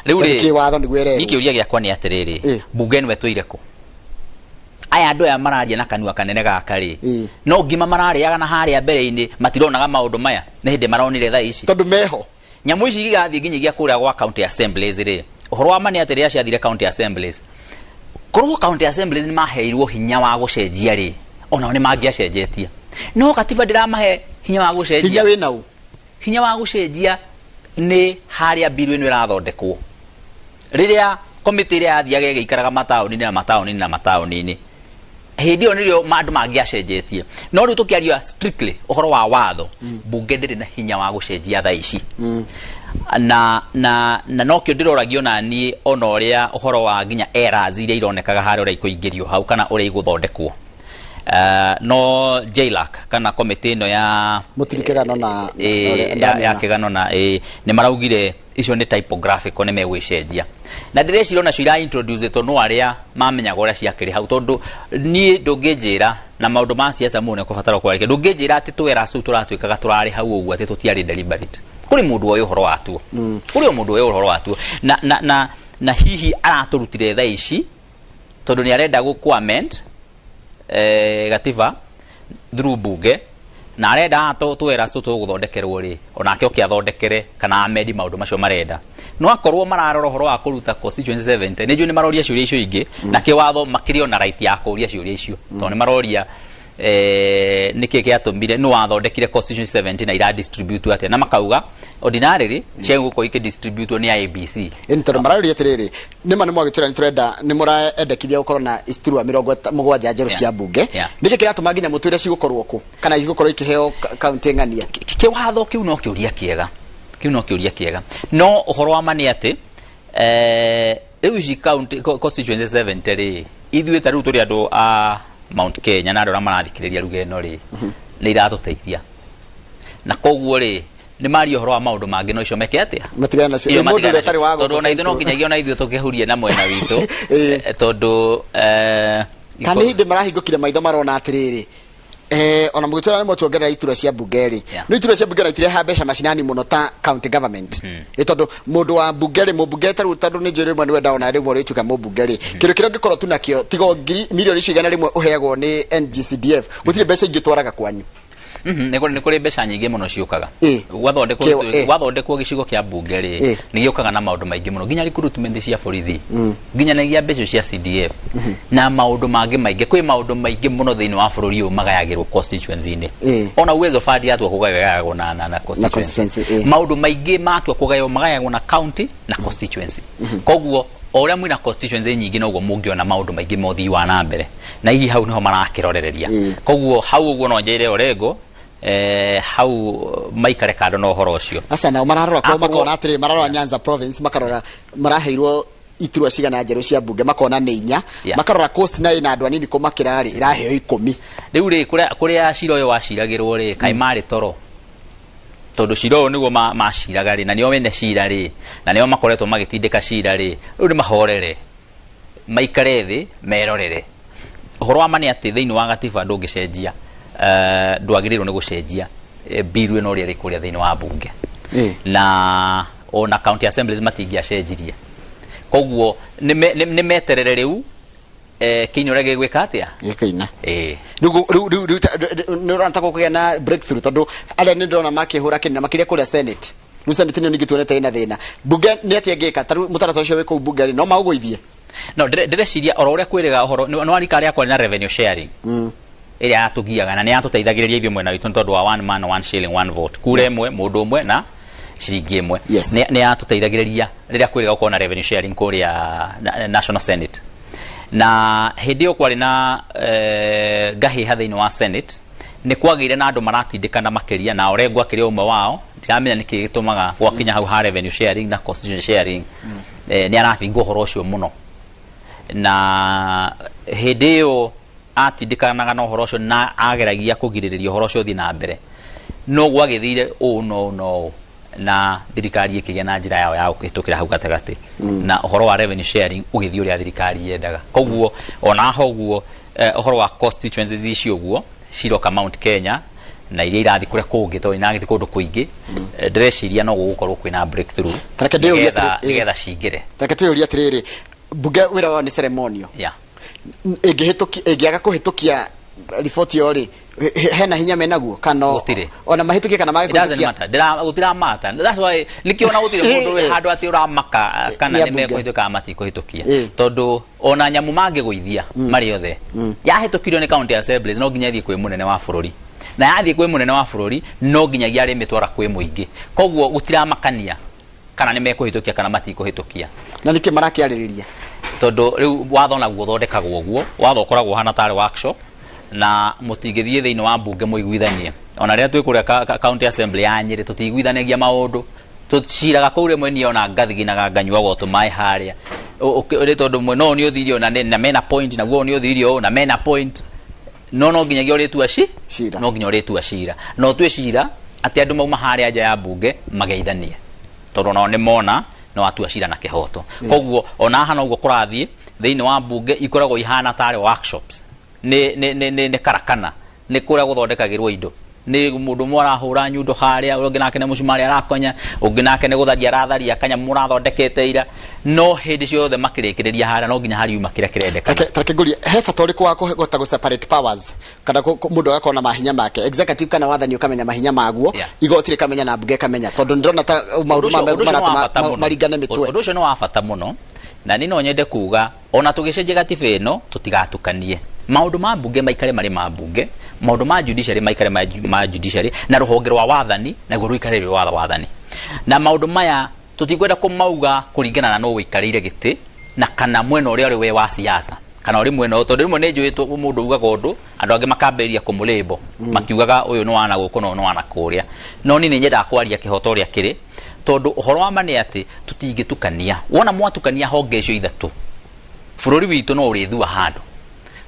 Rĩu Tondũ rĩ, kĩwatho nĩguo ĩrerwo. Niĩ kĩũria gĩakwa nĩ atĩrĩrĩ, mbunge ĩno ĩtũire kũ? Aya andũ aya mararia na kanua kanene gaka rĩ, no ngima mararĩaga na harĩa mbere-inĩ, matironaga maũndũ maya, nĩ hĩndĩ maronire thaa ici? Tondũ meho. Nyamũ ici igathiĩ nginyagia kũrĩa gwa county assemblies rĩ, ũhoro wa ma nĩ atĩ rĩrĩa ciathire county assemblies, korwo county assemblies nĩ maheirwo hinya wa gũcenjia rĩ, onao nĩ mangĩacenjetie, no katiba ndĩramahe hinya wa gũcenjia. Hinya wĩna ũ? Hinya wa gũcenjia nĩ harĩa bill ĩno ĩrathondekwo, rĩrĩa komĩtĩ ĩrĩa yathiaga ĩgĩikaraga mataũni-inĩ na mataũni-inĩ na mataũni-inĩ, hĩndĩ ĩyo nĩrĩo andũ mangĩacenjetie. No rĩu tũkĩaria strictly ũhoro wa watho, mbunge ndĩrĩ na hinya wa gũcenjia thaa ici. Na nokĩo ndĩroragia ona niĩ, ona ũrĩa ũhoro wa nginya errors iria ironekaga harĩa ũrĩa ikũingĩrio hau kana ũrĩa igũthondekwo. No JLAC kana komĩtĩ ĩno ya Mũtiri kĩgano na ya kĩgano na nĩ maraugire icio nĩ typographical, nĩ megwĩcenjia, na ndĩreciria onacio ira introduce tondũ no arĩa mamenyaga ũrĩa ciakĩrĩ hau, tondũ niĩ ndũngĩnjĩra na maũndũ ma siasa mũno nĩkũbatara kwarĩkia, ndũngĩnjĩra atĩ twera tũu tũratuĩkaga tũrarĩ hau ũguo atĩ tũtiarĩ deliberate. Kũrĩ mũndũ woĩ ũhoro watuo, kũrĩ o mũndũ woĩ ũhoro watuo, na hihi aratũrutire thaa ici tondũ nĩ arenda gũ amend gatiba through bunge, na arenda twera tũ tũgũthondekerwo rĩ, onake oke athondekere kana amendi maũndũ macio marenda. No akorwo mararora ũhoro wa kũruta constituency 70, nĩ njũĩ nĩ maroria ciũria icio ingĩ, na kĩwatho makĩrĩ ona right ya kũria ciũria icio, tondũ nĩ maroria nĩkĩ gĩatũmire, nĩ wathondekire constituency 70 na ira distribute atĩa, na makauga ordinarily ciagĩrĩirwo gũkorwo ikĩdistributwo nĩ IEBC. Ĩni tondũ maraũria atĩrĩrĩ, nĩma nĩ mwagĩtwĩra nĩ tũrenda, nĩ mũraendekithia gũkorwo na iturwa 70 njerũ cia mbunge. Nĩkĩ kĩratũma nginya mũtwĩre cigũkorwo kũ kana cigũkorwo ikĩheo kaunti ng'ania? Kĩwatho kĩu no kĩũria kĩega, kĩu no kĩũria kĩega, no ũhoro wa ma nĩ atĩ rĩu ici county constituency 70 rĩ, ithuĩ ta rĩu tũrĩ andũ a Mount Kenya na andũ arĩa marathikĩrĩria ruga ĩno rĩ, nĩ iratũteithia, na koguo rĩ, nĩ maria ũhoro wa maũndũ mangĩ, no icio meke atĩa? Matigane nacio. Iyo Ĩ, mũndũ matigane ũrĩa ũtarĩ wa nacio. Tondũ gũkũ ona ithuĩ no Central. nginyagia ona ithuĩ tũkĩhurie na mwena witũ. Tondũ Kana nĩ hĩndĩ marahingũkire maitho marona atĩrĩrĩ, ona mũgĩtwĩra nĩ mũtuongerera iturwa cia mbunge rĩ, no iturwa cia mbunge na itirehaga mbeca macinani mũno ta county government. Ĩ tondũ mũndũ wa mbunge rĩ, mũmbunge ta rĩu, tondũ nĩ njũĩ rĩmwe nĩ wenda ona rĩmwe ũrĩtuĩka mũmbunge rĩ, kĩndũ kĩrĩa ũngĩkorwo tu nakĩo tiga o ngiri milioni icio 100 ũheagwo nĩ NGCDF, gũtirĩ mbeca ingĩ ũtwaraga kwanyu. Nĩ kũrĩ mbeca nyingĩ mũno ciũkaga. Gwathondekwo gwathondekwo gĩcigo kĩa mbunge rĩ, nĩ gĩũkaga na maũndũ maingĩ mũno, nginya recruitment cia borithi, nginya mbeca cia CDF na maũndũ mangĩ maingĩ. Kwĩ maũndũ maingĩ mũno thĩinĩ wa bũrũri ũyũ magayagĩrwo constituency-inĩ. Ona Uwezo Fund yatua kũgaywo ĩgayagwo na constituency. Constituency. Maũndũ maingĩ matua kũgaywo magayagwo na county na constituency. Koguo o ũrĩa mwĩna constituency nyingĩ, noguo mũngĩona maũndũ maingĩ ma ũthii wa na mbere, na hihi hau nĩho marakĩrorereria. Koguo hau ũguo no njĩre Orengo, hau maikare kando na ũhoro ũcio. Aca, nao mararora kwa Akorwo- makona atĩrĩ, mararora Nyanza province, makarora maraheirwo iturwa cigana njerũ cia mbunge, makona nĩ 4. Makarora Coast na ĩna andũ anini kũmakĩra rĩ, ĩraheo 10. Rĩu rĩ, kũrĩa cira ũyũ waciragĩrwo rĩ, kaĩ marĩ toro? Tondũ cira ũyũ nĩguo maciraga rĩ, na nĩo wene cira rĩ, na nĩo makoretwo magĩtindĩka cira rĩ, rĩu nĩ mahorere, maikare thĩ merorere. Ũhoro wa ma nĩ atĩ thĩinĩ wa gatiba ndũngĩcenjia, ndwagĩrĩirwo nĩ gũcenjia bill ĩno ũrĩa ĩrĩ kũrĩa thĩinĩ wa mbunge. Na ona county assemblies matingĩacenjirie. Koguo nĩ meterere rĩu, kĩini ũrĩa gĩgwĩka atĩa. Gĩkĩina. Rĩu rĩu rĩu rĩu nĩ ũrona ta gũkũgĩa na breakthrough, tondũ arĩa nĩ ndĩrona makĩhũra kĩni na makĩria kũrĩa Senate. Rĩu Senate nĩyo ningĩ tuonete ĩna thĩna. Mbunge nĩ atĩa ĩngĩka? Ta rĩu mũtaratara ũcio wĩ kũu mbunge rĩ, no maũgũithie? No ndĩreciria oro ũrĩa kwĩrĩga ũhoro nĩ warika rĩa kwarĩ na revenue sharing ĩrĩa yatũgiaga na nĩ yatũteithagĩrĩria ithuĩ mwena witũ, nĩ tondũ wa one man one shilling one vote, kura ĩmwe mũndũ ũmwe na ciringi ĩmwe. Nĩ yatũteithagĩrĩria rĩrĩa kwĩrĩga gũkorwo na revenue sharing kũrĩa National Senate, na hĩndĩ ĩyo kwarĩ na ngahĩha thĩinĩ wa Senate. Nĩ kwagĩire na andũ maratindĩkana makĩria, na Orengo akĩrĩ ũmwe wao. Ndiramenya nĩkĩ gĩtũmaga gwakinya hau ha revenue sharing na constitution sharing, nĩ arabinga ũhoro ũcio mũno. Na hĩndĩ ĩyo atindĩkanaga na ũhoro ũcio na ageragia kũgirĩrĩria ũhoro ũcio ũthiĩ na mbere, no gwagĩthire ũũ no ũũ no ũũ, na thirikari ĩkĩgĩa na njĩra yao ya kũhĩtũkĩra hau gatagatĩ, na ũhoro wa revenue sharing ũgĩthiĩ ũrĩa thirikari yendaga. Koguo ona ho ũguo, ũhoro wa constituencies ici ũguo ciroka Mount Kenya na iria irathiĩ kũrĩa kũngĩ, tondũ inagĩthiĩ kũndũ kũingĩ, ndĩreciria no gũgũkorwo kwĩna breakthrough Ta reke ndĩyũrie nĩgetha atĩrĩ- nĩgetha cingĩre. Reke twĩyũrie atĩrĩrĩ, mbunge wĩra wao nĩ ceremonial. Ĩngĩhĩtũkia, ĩngĩaga kũhĩtũkia riboti ĩyo rĩ, hena hinya menaguo kana Gũtirĩ. Ona mahĩtũkie kana mage It doesn't kũhĩtũkia? matter. Gũtiramata. That's why nĩkĩo ona gũtirĩ mũndũ wĩ handũ atĩ ũramaka kana Nĩ nĩ ambunge. mekũhĩtũkia kana matikũhĩtũkia, tondũ ona nyamũ mangĩgũithia marĩ othe, yahĩtũkirio nĩ county assemblies, no nginya ĩthiĩ kwĩ mũnene wa bũrũri, na yathiĩ kwĩ mũnene wa bũrũri no nginyagia arĩmĩtwara kwĩ mũingĩ. Koguo gũtiramakania kana nĩ mekũhĩtũkia kana matikũhĩtũkia. Na nĩkĩ marakĩarĩrĩria? Tondũ rĩu watho naguo ũthondekagwo ũguo. Watho ũkoragwo ũhana tarĩ workshop, na mũtingĩthiĩ thĩinĩ wa mbunge mũiguithanie. Ona rĩrĩa twĩ kũrĩa county assembly ya Nyĩrĩ, tũtiiguithanagia maũndũ, tũciraga kũu. Rĩmwe niĩ ona ngathiginaga, nganyuaga o tũmaĩ harĩa. Nĩ tondũ mwena ũyũ nĩ ũthirie ũũ na mena point, naguo ũyũ nĩ ũthirie ũũ na mena point, no nginyagia ũrĩtua ci Cira. No nginya ũrĩtua cira, na ũtue cira atĩ andũ mauma harĩa nja ya mbunge mageithanie, tondũ nao nĩ mona nĩ watua cira na kĩhoto. Koguo ona haha noguo kũrathiĩ thĩinĩ wa mbunge, ikoragwo ihana tarĩ workshops, nĩ karakana, nĩ kũrĩa gũthondekagĩrwo indo. Nĩ mũndũ ũmwe arahũra nyundo harĩa, ũrĩa ũngĩ nake nĩ mũcumarĩ arakonya, ũngĩ nake nĩ gũtharia aratharia kanyamũ mũrathondekete ira, no hĩndĩ ciothe makĩrĩkĩrĩria harĩa no nginya hariuma kĩrĩa kĩrendekana. Tareke ngũrie, he bata ũrĩkũ wa kũhota gũ separate powers, kana mũndũ agakorwo na mahinya make, executive kana wathani ũkamenya mahinya maguo, igoti rĩkamenya na mbunge ĩkamenya? Tondũ ndĩrona ta maũndũ Ũndũ ũcio nĩ wa bata maratũma mũno. maringane mĩtwe. Ũndũ ũcio nĩ wa bata mũno, na niĩ no nyende kuga ona tũgĩcenjia gatiba ĩno, tũtigatukanie maũndũ ma mbunge, maikare marĩ ma mbunge, maũndũ ma judiciary maikare ma judiciary, na rũhonge rwa wathani naguo rũikare rwĩ rwa wathani. Na maũndũ maya tũtikwenda kũmauga kũringana na nũ ũikarĩire gĩtĩ na kana mwena ũrĩa ũrĩ we wa siasa kana ũrĩ mwena ũyũ, tondũ rĩmwe nĩ njũĩ mũndũ ugaga ũndũ, andũ angĩ makambĩrĩria kũmũlĩmbo makiugaga ũyũ nĩ wana gũkũ na ũyũ nĩ wana kũrĩa. No niĩ nĩ nyendaga kwaria kĩhoto ũrĩa kĩrĩ, tondũ ũhoro wa ma nĩ atĩ tũtingĩtukania. Wona mwatukania honge icio ithatũ, bũrũri witũ no ũrĩthua handũ,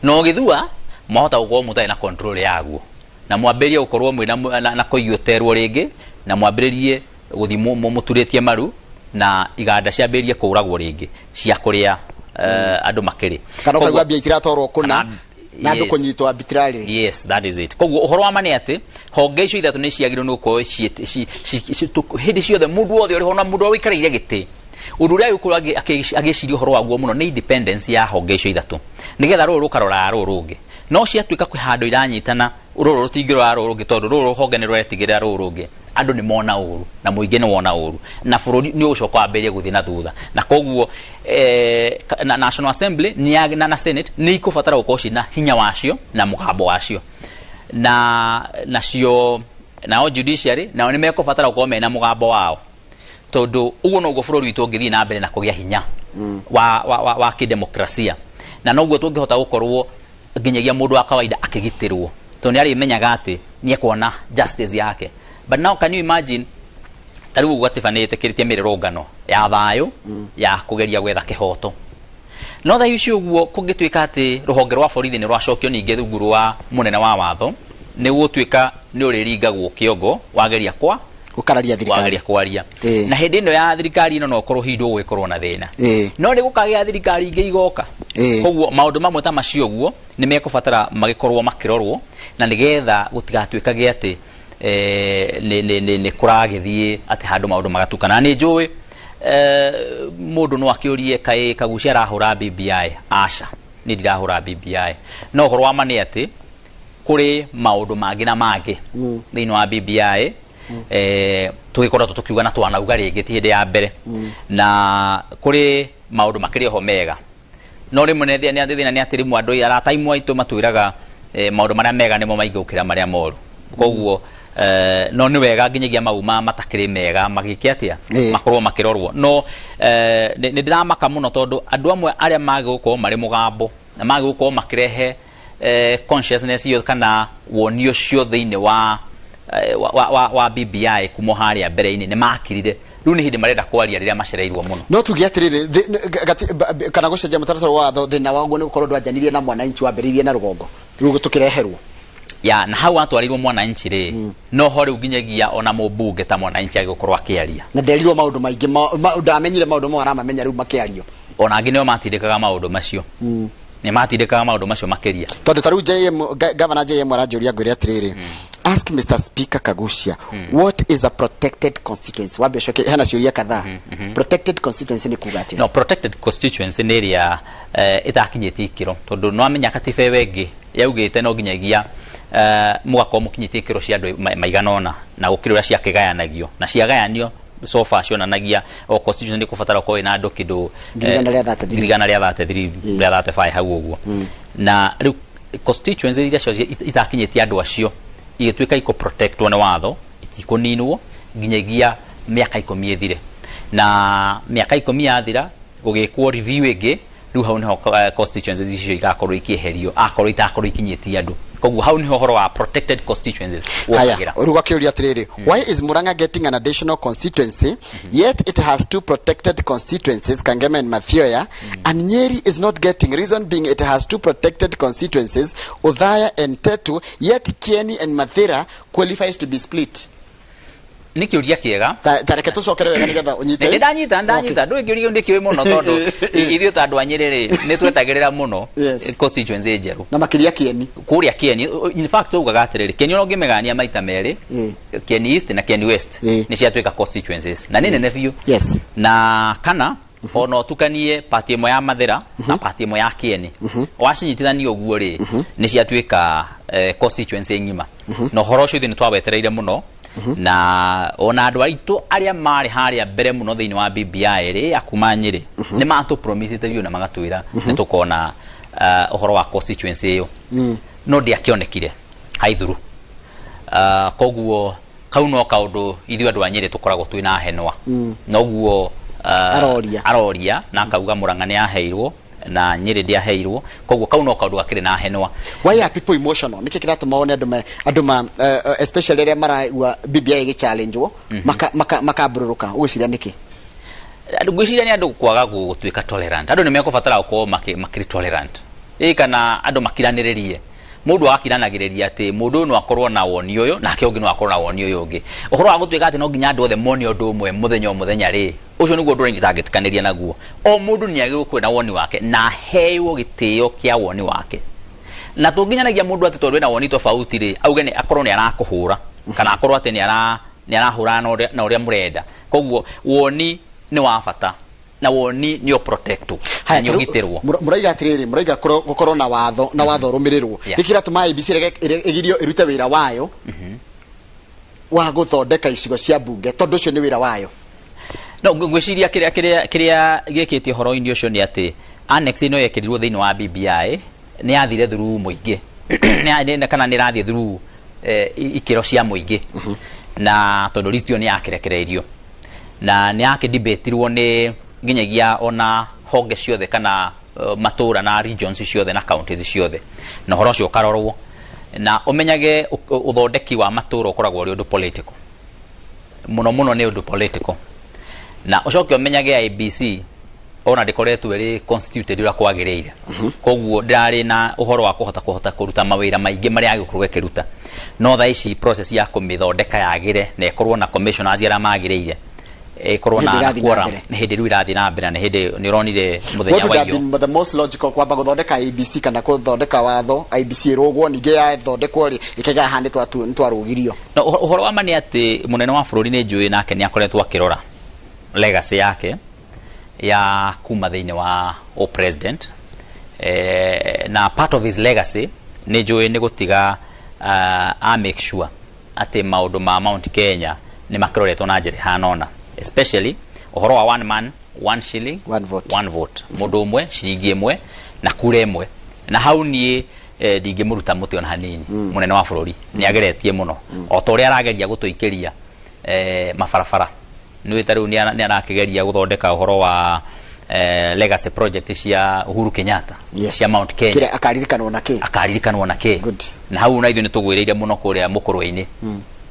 na ũgĩthua mwahota gũkorwo mũtarĩ na control yaguo, na mwambĩrĩrie gũkorwo mwĩna na kũiyũterwo rĩngĩ, na mwambĩrĩrie gũthiĩ mũturĩtie maru, na iganda ciambĩrĩrie kũragwo rĩngĩ cia kũrĩa andũ makĩrĩ. Kana ũkaigua mbia itiratwarwo kũna na andũ kũnyitwo arbitrarily. Yes, that is it. Koguo ũhoro wa ma nĩ atĩ honge icio ithatũ nĩ ciagĩrĩirwo nĩ gũkorwo hĩndĩ ciothe mũndũ wothe ũrĩ ho na mũndũ ũrĩa ũikarĩire gĩtĩ, ũndũ ũrĩa agĩkorwo agĩciria ũhoro waguo mũno nĩ independence ya honge icio ithatũ, nĩgetha rũrũ rũkaroraga rũrũ rũngĩ. No ciatuĩka kwĩ handũ iranyitana Rũrũ rũtingĩrora rũrũ rũngĩ, tondũ rũrũ rũhonge nĩ rũretigĩrĩra rũrũ rũngĩ. Andũ nĩ mona ũru na mũingĩ nĩ wona ũru, na bũrũri nĩ ũgũcoka wambĩrĩrie gũthiĩ na thutha. Na koguo na National Assembly na Senate nĩ ikũbatara gũkorwo ciĩna hinya wacio na mũgambo wacio, na nacio nao judiciary nao nĩ mekũbatara gũkorwo mena mũgambo wao, tondũ ũguo noguo bũrũri witũ ũngĩthiĩ na mbere na kũgĩa hinya wa kĩdemokrasia, na noguo tũngĩhota gũkorwo nginyagia mũndũ wa kawaida akĩgitĩrwo, tondũ nĩ arĩmenyaga atĩ nĩ ekuona justice yake. But now, can you imagine, ta rĩu ũguo gatiba nĩ ĩtĩkĩrĩtie mĩrũrũngano ya thayũ ya kũgeria gwetha kĩhoto, no thaa ici ũguo kũngĩtuĩka atĩ rũhonge rwa borithi nĩ rwacokio ningĩ rungu rwa mũnene wa watho, nĩ gũtuĩka nĩ ũrĩringagwo kĩongo wageria kwa Gũkararia thirikari. Wageria kwaria. Na hĩndĩ ĩno ya thirikari ĩno no ũkorwo hihi ndũgũgĩkorwo na thĩna, no nĩ gũkagĩa thirikari ingĩ igoka. Koguo maũndũ mamwe ta macio ũguo nĩ mekũbatara magĩkorwo makĩrorwo, na nĩgetha gũtigatuĩkage atĩ nĩ kũragĩthiĩ atĩ handũ maũndũ magatukana. Na nĩ njũĩ mũndũ no akĩũrie, kaĩ Kagucia arahũra BBI? Aca, nĩ ndirahũra BBI, no ũhoro wa ma nĩ atĩ kũrĩ maũndũ mangĩ na mangĩ thĩinĩ wa BBI tũgĩkoretwo tũkiuga na twanauga rĩngĩ ti hĩndĩ ya mbere, na kũrĩ maũndũ makĩrĩ oho mega, no rĩmwe nĩ thĩna nĩ atĩ rĩmwe andũ arata imwe aitũ matwĩraga maũndũ marĩa mega nĩmo maingĩ gũkĩra marĩa moru. Koguo no nĩ wega nginyagia mau matakĩrĩ mega magĩke atĩa, makorwo makĩrorwo. No nĩ ndĩramaka mũno, tondũ andũ amwe arĩa magĩgũkorwo marĩ mũgambo na magĩgũkorwo makĩrehe consciousness iyo kana woni ũcio thĩinĩ wa BBI kuma harĩa mbere-inĩ nĩ makirire. Rĩu nĩ hĩndĩ marenda kwaria rĩrĩa macereirwo mũno. No tuge atĩrĩrĩ, kana gũcenjia mũtaratara wa watho, thĩna waguo nĩ gũkorwo ndwanjanirie na Mwananchi, wambĩrĩirie na rũgongo, rĩu tũkĩreherwo. Ya na hau atwarirwo Mwananchi rĩ, no ho rĩu nginyagia ona mũmbunge ta Mwananchi agĩgũkorwo akĩaria. Na nderirwo maũndũ maingĩ, ndamenyire maũndũ mamwe aramamenya rĩu makĩario. Ona angĩ nĩo matindĩkaga maũndũ macio, nĩ matindĩkaga maũndũ macio makĩria. Tondũ ta rĩu JM, Governor JM aranjũria ngwĩre atĩrĩrĩ, "Ask Mr Speaker Kagucia what is a protected constituency." Wambe ũcoke, hena ciũria kadhaa. Protected constituency nĩ kuga atĩa? No, protected constituency nĩ ĩrĩa ĩtakinyĩtie ikĩro, tondũ no amenya katiba ĩyo ĩngĩ yaugĩte no nginyagia mũgakorwo mũkinyĩtie ikĩro cia andũ maigana ũna, na gũkĩrĩ ũrĩa ciakĩgayanagio, na ciagayanio so far cionanagia o constituency nĩ kũbatara ũkorwo wĩna andũ kĩndũ 133. 133, 135 hau ũguo. Na rĩu constituency iria cio itakinyĩtie andũ acio igĩtuĩka ikũ protectwo nĩ watho, itikũninwo nginyagia mĩaka 10 ĩthire. Na mĩaka 10 yathira, gũgĩkwo review ĩngĩ, rĩu hau nĩho constituencies icio igakorwo ikĩeherio akorwo itakorwo ikinyĩtie andũ. Koguo hau nĩho ũhoro wa protected constituencies Haya, wokagĩra. Rĩu gakĩũria atĩrĩrĩ, "Why is Murang'a getting an additional constituency, yet it has two protected constituencies, Kangema and Mathioya, and Nyeri is not getting, reason being it has two protected constituencies, Othaya and Tetu, yet Kieni and Mathira qualifies to be split?" Nĩ kĩũria kĩega. Ta reke tũcokere wega nĩgetha ũnyite. Nĩ ndanyita, ndanyita. Ndũĩ kĩũria kĩu ndĩkĩũĩ mũno, tondũ ithuĩ ta andũ a Nyĩrĩ rĩ, nĩ twetagĩrĩra mũno constituency njerũ. Na makĩria Kieni. Kũrĩa Kieni, in fact tugaga atĩrĩrĩ, Kieni ona ũngĩmĩgania maita merĩ, Kieni East na Kieni West nĩ ciatuĩka constituencies na nĩ nene biũ. Na kana ona ũtukanie pati ĩmwe ya Mathĩra na pati ĩmwe ya Kieni, wacinyitithania ũguo rĩ, nĩ ciatuĩka constituency ng'ima. Na ũhoro ũcio ithuĩ nĩ twawetereire mũno, na ona andũ aitũ arĩa marĩ harĩa mbere mũno thĩinĩ wa BBI rĩ, akuma Nyĩrĩ, nĩ matũ promisĩte biũ na magatwĩra nĩ tũkona ũhoro wa constituency ĩyo, no ndĩakĩonekire haithuru. Koguo kau no kaũndũ ithuĩ andũ a Nyĩrĩ tũkoragwo twĩna henwa noguo Aroria. Aroria na akauga Murang'a nĩ yaheirwo na Nyĩrĩ ndĩaheirwo, koguo kau no kaũndũ gakĩrĩ na henwa. Why are people emotional? Nĩkĩ kĩratũma wone andũ ma especially arĩa maraigua BBI ĩgĩ-challengewo makambũrũrũka? Ũgwĩciria nĩkĩ? Andũ, ngwĩciria nĩ andũ kwaga gũtuĩka tolerant. Andũ nĩ mekũbatara gũkorwo makĩrĩ tolerant, ĩ kana andũ makiranĩrĩrie, mũndũ agakiranagĩrĩria atĩ mũndũ ũyũ no akorwo na woni ũyũ, nake ũngĩ no akorwo na woni ũyũ ũngĩ. Ũhoro wa gũtuĩka atĩ no nginya andũ othe mone ũndũ ũmwe mũthenya o mũthenya rĩ, ũcio nĩguo ũndũ ũrĩa itangĩtĩkanĩria naguo. O mũndũ nĩ agĩrĩirwo kwĩ na woni wake na aheo gĩtĩo kĩa woni wake, na tũnginyanagia mũndũ atĩ tondũ ena woni tofauti rĩ, auge nĩ akorwo nĩ arakũhũra kana akorwo atĩ nĩ arahũrana na ũrĩa mũrenda. Koguo woni nĩ wa bata. Na woni nĩ ũprotectwo na nĩ ũgitĩrwo. Mũraiga atĩrĩrĩ, mũraiga gũkorwo na watho na watho ũrũmĩrĩrwo. Nĩkĩ kĩratũma IEBC ĩgirio ĩrute wĩra wayo wa gũthondeka icigo cia mbunge, tondũ ũcio nĩ wĩra wayo? No ngwĩciria kĩrĩa gĩkĩte ũhoro-inĩ ũcio nĩ atĩ annex ĩno yekĩrirwo thĩinĩ wa BBI nĩ yathire through mũingĩ. Kana nĩ ĩrathiĩ through ikĩro cia mũingĩ, na tondũ list ĩyo nĩ yakĩrekereirio na nĩ yakĩdebatirwo nĩ nginyagia ona honge ciothe kana matũra na regions ciothe na counties ciothe, na ũhoro ũcio ũkarorwo na ũmenyage ũthondeki wa matũra ũkoragwo ũrĩ ũndũ political mũno mũno, nĩ ũndũ political. Na ũcoke ũmenyage IEBC ona ndĩkoretwo ĩrĩ constituted ũrĩa kwagĩrĩire, koguo ndĩrarĩ na ũhoro wa kũhota kũruta mawĩra maingĩ marĩa yagĩkorwo ĩkĩruta. No thaa ici process ya kũmĩthondeka yagĩre na ĩkorwo na commissioners arĩa magĩrĩire, ĩkorwo Nĩ hĩndĩ na ĩrathiĩ na quorum. mbere. Nĩ hĩndĩ rĩu ĩrathiĩ na mbere na nĩ hĩndĩ nĩ ũronire mũthenya What would wa have iyo been the most logical, kwamba gũthondeka IEBC kana gũthondeka watho IEBC ĩrũgwo, ningĩ yathondekwo rĩ, ĩkĩgĩa haha nĩ twarũgirio? No ũhoro wa ma nĩ atĩ mũnene wa bũrũri nĩ njũĩ nake nĩ akoretwo akĩrora legacy yake ya kuma thĩinĩ wa o president, na part of his legacy nĩ njũĩ nĩ gũtiga a make sure atĩ maũndũ ma Mount Kenya nĩ makĩroretwo na njĩra ĩhana ũna, especially ũhoro wa one man, one shilling, one vote. One vote, mũndũ ũmwe, ciringi ĩmwe na kura ĩmwe. Na hau niĩ ndingĩmũruta mũtĩ ona hanini. Mũnene wa bũrũri nĩ ageretie mũno, o ta ũrĩa arageria gũtũikĩria mabarabara. Nĩ ta rĩu nĩ arakĩgeria gũthondeka ũhoro wa legacy project cia Uhuru Kenyatta cia Mount Kenya. Kĩrĩa akaririkanwo na kĩ? Akaririkanwo na kĩ. Good. Na hau na ithuĩ nĩ tũgwĩrĩire mũno kũrĩa mũkũrwe-inĩ,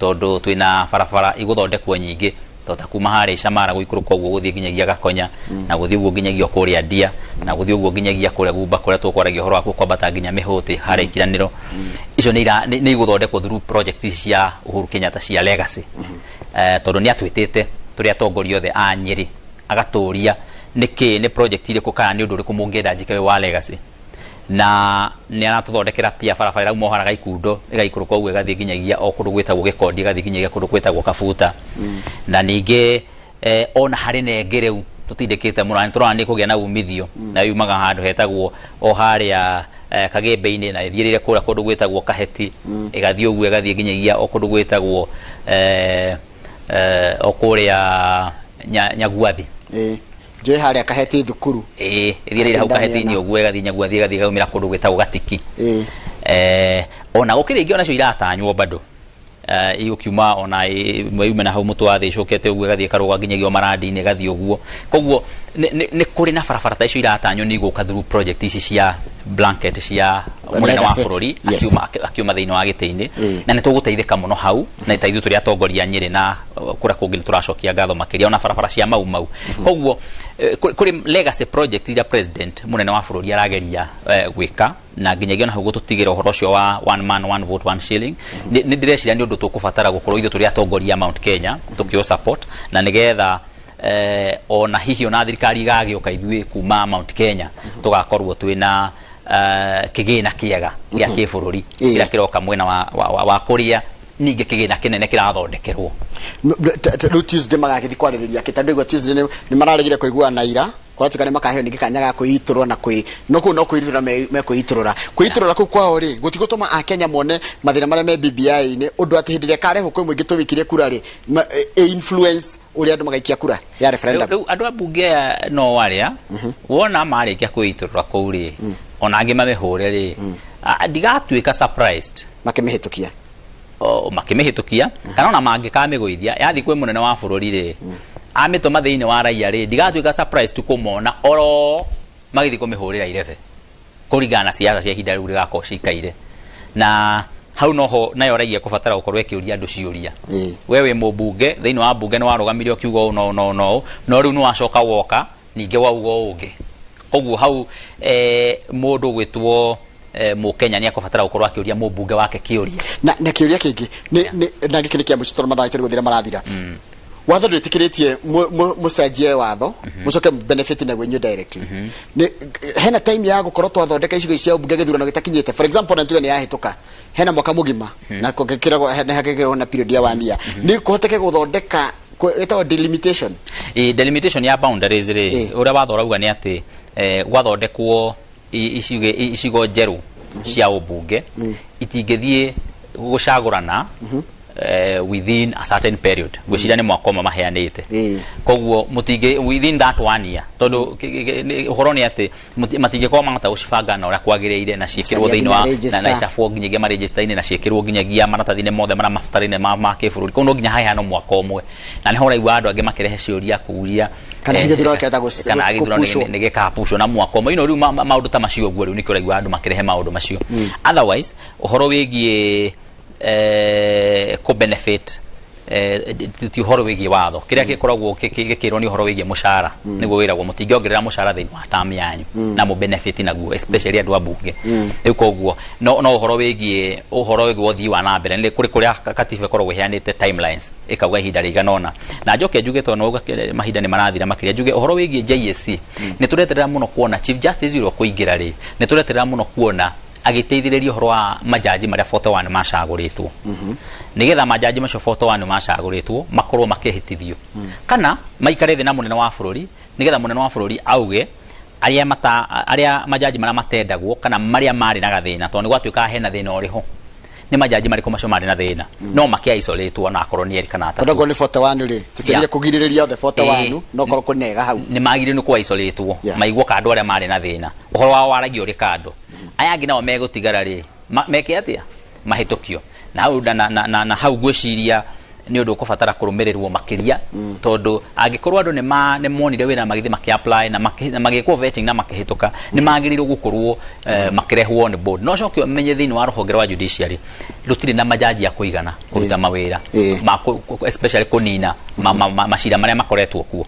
tondũ twĩna barabara igũthondekwo nyingĩ, to ta kuma harĩa Icamara gũikũrũka ũguo gũthiĩ nginyagia Gakonya, na gũthiĩ ũguo nginyagia kũrĩa Ndia, na gũthiĩ ũguo nginyagia kũrĩa Gumba kũrĩa tũkwaragia ũhoro wa kwambata nginya Mĩhũtĩ harĩa Ikiranĩro. Icio nĩ igũthondekwo through project ici cia Uhuru Kenyatta cia legacy, tondũ nĩ atwĩtĩte tũrĩ atongoria othe a Nyĩrĩ, agatũria nĩkĩ, nĩ project irĩkũ kana nĩ ũndũ ũrĩkũ mũngĩenda njĩke wĩ wa legacy. Na nĩ aratũthondekera pia barabara ĩrauma ũhara Gaikundo, ĩgaikũrũka ũguo ĩgathiĩ nginyagia o kũndũ gwĩtagwo Gĩkondi, ĩgathiĩ nginyagia kũndũ gwĩtagwo Kabuta. Na ningĩ ona harĩ na ĩngĩ rĩu tũtindĩkĩte mũno na nĩ tũrona nĩ kũgĩa na umithio, na yumaga handũ hetagwo o harĩa Kagĩmbe-inĩ na ĩthiĩrĩire kũrĩa kũndũ gwĩtagwo Kaheti, ĩgathiĩ ũguo ĩgathiĩ nginyagia o kũndũ gwĩtagwo o kũrĩa Nyaguathi. Ĩĩ, njũĩ harĩa Kaheti thukuru. Ĩĩ, ĩthiĩrĩire hau Ndamĩona. Kaheti-inĩ ũguo, ĩgathiĩ Nyaguathi, ĩgathiĩ ĩgaumĩra kũndũ gwĩtagwo Gatiki. Ona gũkĩrĩ ingĩ onacio iratanywo bado, igũkiuma ona ĩmwe yume na hau mũtwathi, ĩcokete ũguo ĩgathiĩ ĩkarũga nginyagia o Marandi-inĩ, ĩgathiĩ ũguo. Koguo nĩ kũrĩ na barabara ta icio iratanywo nĩ igũka through project ici cia blanket cia mũnene wa Legacy. bũrũri akiuma thĩinĩ wa gĩtĩ-inĩ. Na nĩ tũgũteithĩka mũno hau, na ta ithuĩ tũrĩ atongoria a Nyĩrĩ na kũrĩa kũngĩ nĩ tũracokia ngatho makĩria, ona barabara cia Mau Mau. Koguo kũrĩ legacy project iria president mũnene wa bũrũri arageria gwĩka, na nginyagia ona hau gũtũtigĩra ũhoro ũcio wa one man, one vote, one shilling. Nĩ ndĩreciria nĩ ũndũ tũkũbatara gũkorwo ithuĩ tũrĩ atongoria a Mount Kenya tũkĩo support, na nĩgetha ona hihi ona thirikari igagĩũka, ithuĩ kuma Mount Kenya tũgakorwo twĩna kĩgĩna kĩega gĩa kĩbũrũri kĩrĩa kĩroka mwena wa kũrĩa ningĩ kĩgĩna kĩnene kĩrathondekerwo. Rĩu Tuesday magagĩthiĩ kwarĩrĩria kĩ? Tondũ igua Tuesday nĩ mararegire kũiguana na ira, kũratuĩka nĩ makaheo ningĩ kanya ga kwĩitũrũra na kwĩ no kũu no kwĩitũrũra mekwĩitũrũra. Kwĩitũrũra kũu kwao rĩ, gũtigũtũma Akenya mone mathĩna marĩa me BBI-inĩ, ũndũ atĩ hĩndĩ ĩrĩa ĩkarehwo kwĩ mũingĩ tũwĩkirie kura rĩ, ĩ influence ũrĩa andũ magaikia kura ya referendum? Rĩu andũ a mbunge aya no arĩa wona marĩkia kwĩitũrũra kũu rĩ, ona angĩ mamĩhũre rĩ, ndigatuĩka surprised makĩmĩhĩtũkia. Makĩmĩhĩtũkia, kana ona mangĩkamĩgũithia yathiĩ kwĩ mũnene wa bũrũri rĩ, amĩtũma thĩinĩ wa raia rĩ, ndigatuĩka surprised kũmona oro magĩthiĩ kũmĩhũrĩra irebe, kũringana na siasa cia ihinda rĩu rĩgakorwo cikaire. Na hau noho nayo raia ĩkũbatara gũkorwo ĩkĩũria andũ ciũria. We wĩ mũmbunge, thĩinĩ wa mbunge nĩ warũgamire ũkiuga ũũ na ũũ na ũũ na ũũ, no rĩu nĩ wacoka woka ningĩ wauga ũũ ũngĩ. Koguo hau mũndũ ũgwĩtwo mũkenya nĩ ekũbatara gũkorwo akĩũria mũmbunge wake kĩũria. Na kĩũria kĩngĩ nĩ na gĩkĩ nĩ kĩa mũico, tondũ mathaa maitũ nĩ gũthira marathira. Watho ndwĩtĩkĩrĩtie mũcenjie watho mũcoke benefit naguo inyuĩ directly. Nĩ hena time ya gũkorwo twathondeka icigo ici cia ũmbunge gĩthurano gĩtakinyĩte? For example, na tuge nĩ yahĩtũka, hena mwaka mũgima na kũngĩkĩragwo nĩ hakĩkĩragwo na period ya one year, nĩ kũhoteke gũthondeka ĩtagwo delimitation? Ĩ, delimitation ya boundaries rĩ, ũrĩa watho ũrauga nĩ atĩ gwathondekwo icigo njerũ cia ũmbunge itingĩthiĩ gũcagũrana within a certain period. Ngwĩciria nĩ mwaka ũmwe maheanĩte. Koguo mũtingĩ within that one year, tondũ ũhoro nĩ atĩ matingĩkorwo mahota gũcibanga na ũrĩa kwagĩrĩire na ciĩkĩrwo Gũcaria thĩinĩ wa nginya register. na icabwo nginyagia marejista-inĩ na ciĩkĩrwo nginyagia maratathi-inĩ mothe marĩa mabataraine ma kĩbũrũri. Koguo no nginya haheanwo mwaka ũmwe, na nĩho ũraigua andũ angĩ makĩrehe ciũria kũria Kana gĩthurano kĩahota kana gĩthurano gũpushwo. nĩ gĩkapushwo na mwaka ũmwe. Rĩu maũndũ ta macio ũguo, rĩu nĩkĩo ũraigua andũ makĩrehe maũndũ macio. Otherwise ũhoro wĩgiĩ kũ benefit ti ũhoro wĩgiĩ watho. Kĩrĩa gĩkoragwo gĩkĩrwo nĩ ũhoro wĩgiĩ mũcara, nĩguo wĩragwo mũtingĩongerera mũcara thĩinĩ wa term yanyu na mũ benefit naguo, especially andũ a bunge. Rĩu koguo no ũhoro wĩgiĩ ũthii wa na mbere nĩ kũrĩ kũrĩa katiba ĩkoragwo ĩheanĩte timelines, ĩkauga ihinda rĩigana ũna. Na njoke njuge, tondũ nĩwauga mahinda nĩ marathira makĩria, njuge ũhoro wĩgiĩ JSC, nĩ tũreterera mũno kuona Chief Justice ũrĩa ũkũingĩra rĩ, nĩ tũreterera mũno kuona agĩteithĩrĩria ũhoro wa majaji marĩa 41 macagũrĩtwo, nĩgetha majaji macio 41 macagũrĩtwo makorwo makĩhĩtithio kana maikare thĩ na mũnene wa bũrũri, nĩgetha mũnene wa bũrũri auge arĩa mata arĩa majaji marĩa matendagwo kana marĩa marĩ na gathĩna, tondũ nĩ gwatuĩkaga hena thĩna ũrĩ ho, nĩ majaji marĩkũ macio marĩ na thĩna no makĩ isolatwo na akorwo nĩ erĩ kana Tondũ atatũ. okorwo nĩ 41 rĩ, tũtiagire kũgirĩrĩria othe 41, no korwo kũnega hau. Nĩ magĩrĩirwo nĩ kũ isolatwo, maigwo kando arĩa marĩ na thĩna, ũhoro wao waragio ũrĩ kando. Aya angĩ nao megũtigara rĩ, meke atĩa? Mahĩtũkio na hau na hau ngwĩciria nĩ ũndũ ũkũbatara kũrũmĩrĩrwo makĩria, tondũ angĩkorwo andũ nĩ monire wĩra na magĩthiĩ makĩ apply na magĩkwo vetting na makĩhĩtũka, nĩ magĩrĩirwo gũkorwo makĩrehwo on board. No coke ũmenye thĩinĩ wa rũhonge rwa judiciary rũtirĩ na majaji a kũigana kũruta mawĩra ma especially kũnina macira marĩa makoretwo kuo,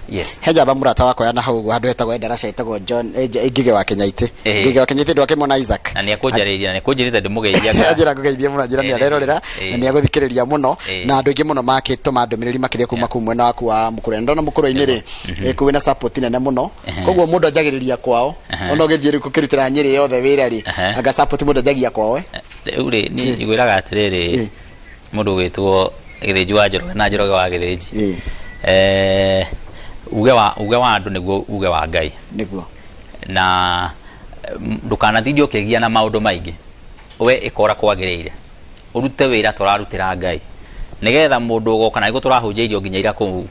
yes. He njamba mũrata wakwa ya na hau ũguo handũ hetagwo Endarasha, etagwo John Ngige wa Kenyaitĩ. Ngige wa Kenyaitĩ, ndwakĩmona Isaac? Na nĩ ekũnjarĩria na nĩ ekũnjĩrĩte ndĩmũgeithia. Anjĩra ngũgeithie mũno, anjĩra nĩ arerorera na nĩ agũthikĩrĩria mũno. Na andũ aingĩ mũno makĩtũma ndũmĩrĩri makĩria kuma kũu mwena waku wa Mũkũrwe. Ndona Mũkũrwe-inĩ rĩ, kũu wĩna support nene mũno. Koguo mũndũ anjagĩrĩria kwao, ona ũgĩthiĩ rĩu gũkĩrutĩra Nyĩrĩ yothe wĩra rĩ, anga support mũndũ anjagia kwao, eh? Rĩu rĩ, niĩ njiguĩraga atĩrĩrĩ, mũndũ ũgwĩtwo Gĩthĩnji wa Njoroge na Njoroge wa Gĩthĩnji, uge wa andũ nĩguo uge wa Ngai. Na ndũkanatinde ũkĩgia na maũndũ maingĩ. We ĩka ũrĩa kwagĩrĩire, ũrute wĩra tũrarutĩra Ngai, nĩgetha mũndũ ũgoka na nĩguo tũrahunjĩirio nginya ira kũu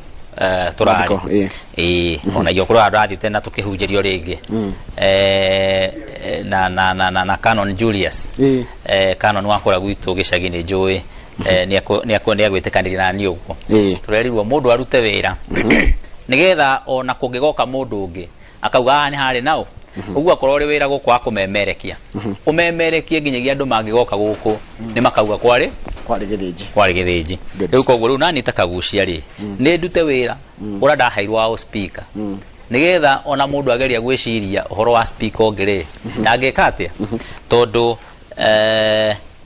tũrarĩ. Mathiko, ĩĩ. Ĩĩ, ona iyo kũrĩa ũrathiĩte na tũkĩhunjĩrio rĩngĩ na Canon Julius, Canon wa kũrĩa gwitũ gĩcagi nĩ njũĩ nĩ egwĩtĩkanĩria na niĩ ũguo. Tũrerirwo mũndũ arute wĩra nĩgetha ona kũngĩgoka mũndũ ũngĩ akauga haha nĩ harĩ nao ũguo. Akorwo ũrĩ wĩra gũkũ wa kũmemerekia, ũmemerekie nginyagia andũ mangĩgoka gũkũ nĩ makauga kwarĩ Kwarĩ Gĩthĩnji. Kwarĩ Gĩthĩnji. Good. Rĩu koguo rĩu nani ta Kagucia rĩ, nĩ ndute wĩra ũrĩa ndaheirwo wa speaker, nĩgetha ona mũndũ ageria gwĩciria ũhoro wa speaker ũngĩ rĩ, ndangĩka atĩa, tondũ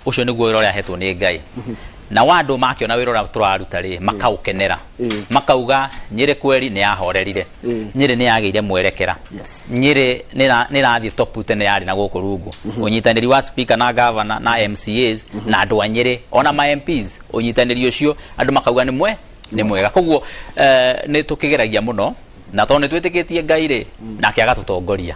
ũcio nĩguo wĩra ũrĩa ahetwo nĩ Ngai. Na andũ makĩona wĩra ũrĩa tũraruta rĩ, makaũkenera, makauga Nyĩrĩ kweri nĩ yahorerire, Nyĩrĩ nĩ yagĩire mwerekera, Nyĩrĩ nĩ ĩrathiĩ top tene yarĩ na gũkũ rungu. Ũnyitanĩri wa speaker na governor na MCAs na andũ a Nyĩrĩ ona ma MPs, ũnyitanĩri ũcio andũ makauga nĩ mwega. Koguo nĩ tũkĩgeragia mũno, na tondũ nĩ twĩtĩkĩtie Ngai rĩ, nake agatũtongoria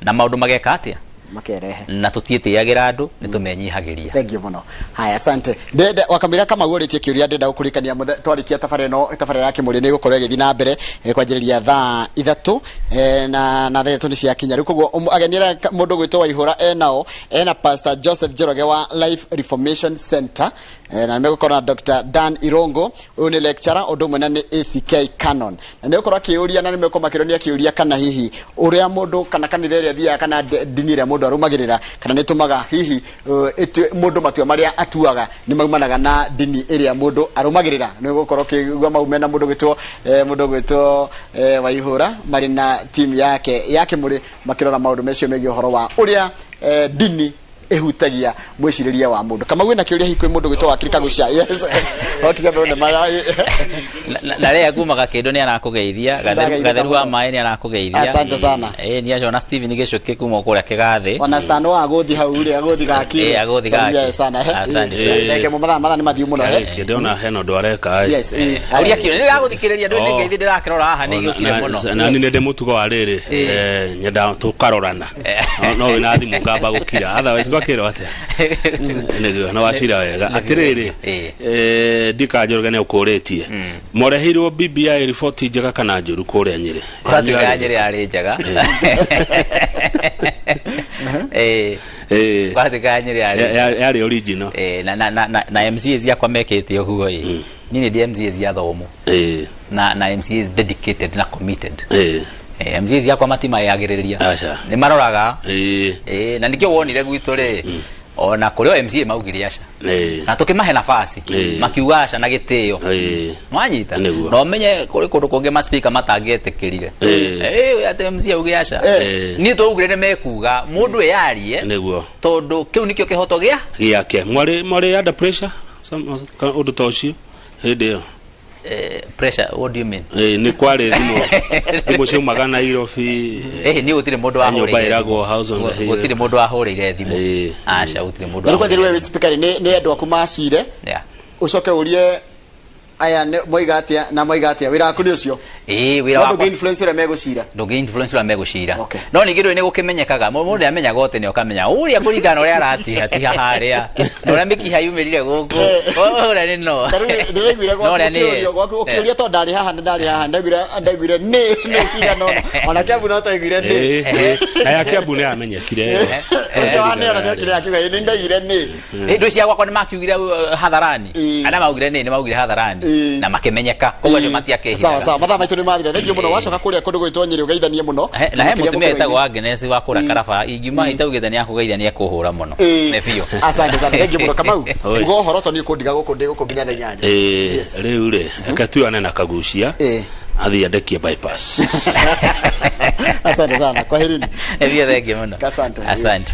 na maũndũ mageka atĩa? Makerehe. Na tũtiĩtĩagĩra andũ, nĩ tũmenyihagĩria. Thank you mũno. Haya, asante. Ndenda wakamira kama ũrĩtie kĩũria, ndenda gũkũririkania twarĩkia tabarĩra ĩno, tabarĩra ya Kĩmũrĩ nĩ ĩgũkorwo ĩgĩthiĩ na mbere kwanjĩrĩria thaa 3, na thaa 3 nĩ ciakinya rĩu. Koguo ageni arĩa mũndũ gwĩtwo Waihũra enao, ena Pastor Joseph Njoroge wa Life Reformation Center, na nĩ megũkorwo na Dr. Dan Irongo, ũyũ nĩ lecturer, ũndũ ũmwe na nĩ ACK Canon, na nĩ gũkorwo akĩũria na nĩ megũkorwo makĩronia kĩũria kana hihi ũrĩa mũndũ kana kanitha ĩrĩa athiaga kana ndini ĩrĩa mũndũ arũmagĩrĩra kana nĩ ĩtũmaga hihi mũndũ matua marĩa atuaga nĩ maumanaga na ndini ĩrĩa mũndũ arũmagĩrĩra. Nĩ gũkorwo ũkĩigua mau mena mũndũ gwĩtwo Waihũra marĩ na timu yake ya Kĩmũrĩ makĩrora maũndũ macio megiĩ ũhoro wa ũrĩa ndini Ĩhutagia mwĩcirĩrie wa mũndũ. Kamau wĩna kĩũria hihi kwĩ mũndũ gwĩtwo wakiri Kagucia? Yes, wakinya mbere maya. Na rĩa kuma gakĩndũ nĩ arakũgeithia. Ndagĩrĩka Gatheru wa mũno. maĩ nĩ arakũgeithia. Asante sana. Ĩ nĩ acio na Steven Gĩcũkĩ kuma kũrĩa Kĩgathĩ. Ona Stan wa agũthi hau rĩ, agũthi gaki. Ĩ, agũthi gaki. Sana he. Asante sana. Ndenge mu mathaa mathaa nĩ mathiu mũno he. Kĩ ndĩrona hena ũndũ areka ĩ. Yes, ĩ. Ũria kĩũria nĩ ndĩragũthikĩrĩria ndũĩ nĩ Oh. ngeithi ndĩrakĩrora haha nĩ igĩũkire mũno. Na niĩ nĩ ndĩ mũtugo wa rĩrĩ, nyendaga tũkarorana. No wĩna thimũ ngamba gũkira, otherwise gwakĩrwo atĩa? Nĩguo, nĩ wacira wega. Atĩrĩrĩ, Ndika Njoroge nĩ ũkũrĩtie, mwareheirwo BBI riboti njega kana njũru kũrĩa Nyĩrĩ? Kũratuĩka ya Nyĩrĩ yarĩ njega. Ĩ. Kũratuĩka ya Nyĩrĩ yarĩ Yarĩ original. Ĩ, na MCAs akwa mekĩte ũguo ĩ, niĩ nĩ ndĩ MCAs athomu na MCAs dedicated na committed. MCAs akwa matimayagĩrĩria. Aca. Nĩ maroraga. Na nĩkĩo wonire gwitũ rĩ, ona kũrĩ o MCA maugire aca na tũkĩmahe nabasi, makiuga aca na gĩtĩo. Nwanyita? Nĩguo. Na ũmenye kũrĩ kũndũ kũngĩ ma speaker matangĩetĩkĩrire. Atĩ MCA auge aca. Niĩ twaugire nĩ mekuga mũndũ eyarie tondũ kĩu nĩkĩo kĩhoto gĩa gĩake. Mwarĩ under pressure ũndũ ta ũcio hĩndĩ ĩyo? Pressure, what do you mean? Nĩ kwarĩ thimũ ciaumaga Nairobi. Niĩ gũtirĩ mũndũ Nyũmba wahũrĩire ĩragwo thimũ. House on the Hill. Gũtirĩ mũndũ wahũrĩire thimũ. Aca, gũtirĩ mũndũ Na rĩu kwanjĩrĩ wahũrĩire we speaker nĩ andũ aku macire, ũcoke ũrie aya moiga atĩa na moiga atĩa. Wĩra waku nĩ ũcio? Ĩĩ, wĩra No wakwa. ndũngĩ influence ũrĩa megũcira. Ndũngĩ influence ũrĩa megũcira. No ningĩ ndũĩ nĩ gũkĩmenyekaga, mũndũ nĩ amenyaga ũtene, ũkamenya ũrĩa kũringana na ũrĩa aratiha tiha harĩa na ũrĩa mĩkiha yumĩrire gũkũ, ũrĩa nĩ no Ta rĩu ndĩraiguire No gwaku ũrĩa nĩ ũkĩũrio yes. gwaku ũkĩũria tondũ ndarĩ haha na ndarĩ haha, ndaiguire nĩ cigana ũna, ona Kiambu no taiguire nĩ. Ĩ, na ya Kiambu nĩ yamenyekire. Ũcio wa nĩ ona nĩokire akiuga ĩ nĩ ndaiguire nĩ. Ndũ cia gwakwa nĩ makiugire hadharani. Arĩa maugire nĩ maugire hadharani na makĩmenyeka, koguo acio matiakĩhithaga. Sawa sawa, mathaa maitũ nĩ mathira. Thengiũ mũno. Wacoka kũrĩa kũndũ gwĩtwo Nyĩrĩ ũgeithanie mũno. Na he Makĩria mũtumia mũkũrũ-inĩ. wĩtagwo Agnes wa kũrĩa Karaba, ingiuma itaugĩte nĩ akũgeithia, nĩ ekũhũra mũno. Nĩ biũ. Asante sana, thengiũ mũno Kamau. Oi. Uga ũhoro tondũ niĩ kũndiga gũkũ ndĩ gũkũ nginya thaa 8. Rĩu rĩ, reke tuyane na Kagucia athiĩ andekie bypass. Asante sana, kwaherini. Nĩ biũ, thengiũ mũno. Asante. Asante.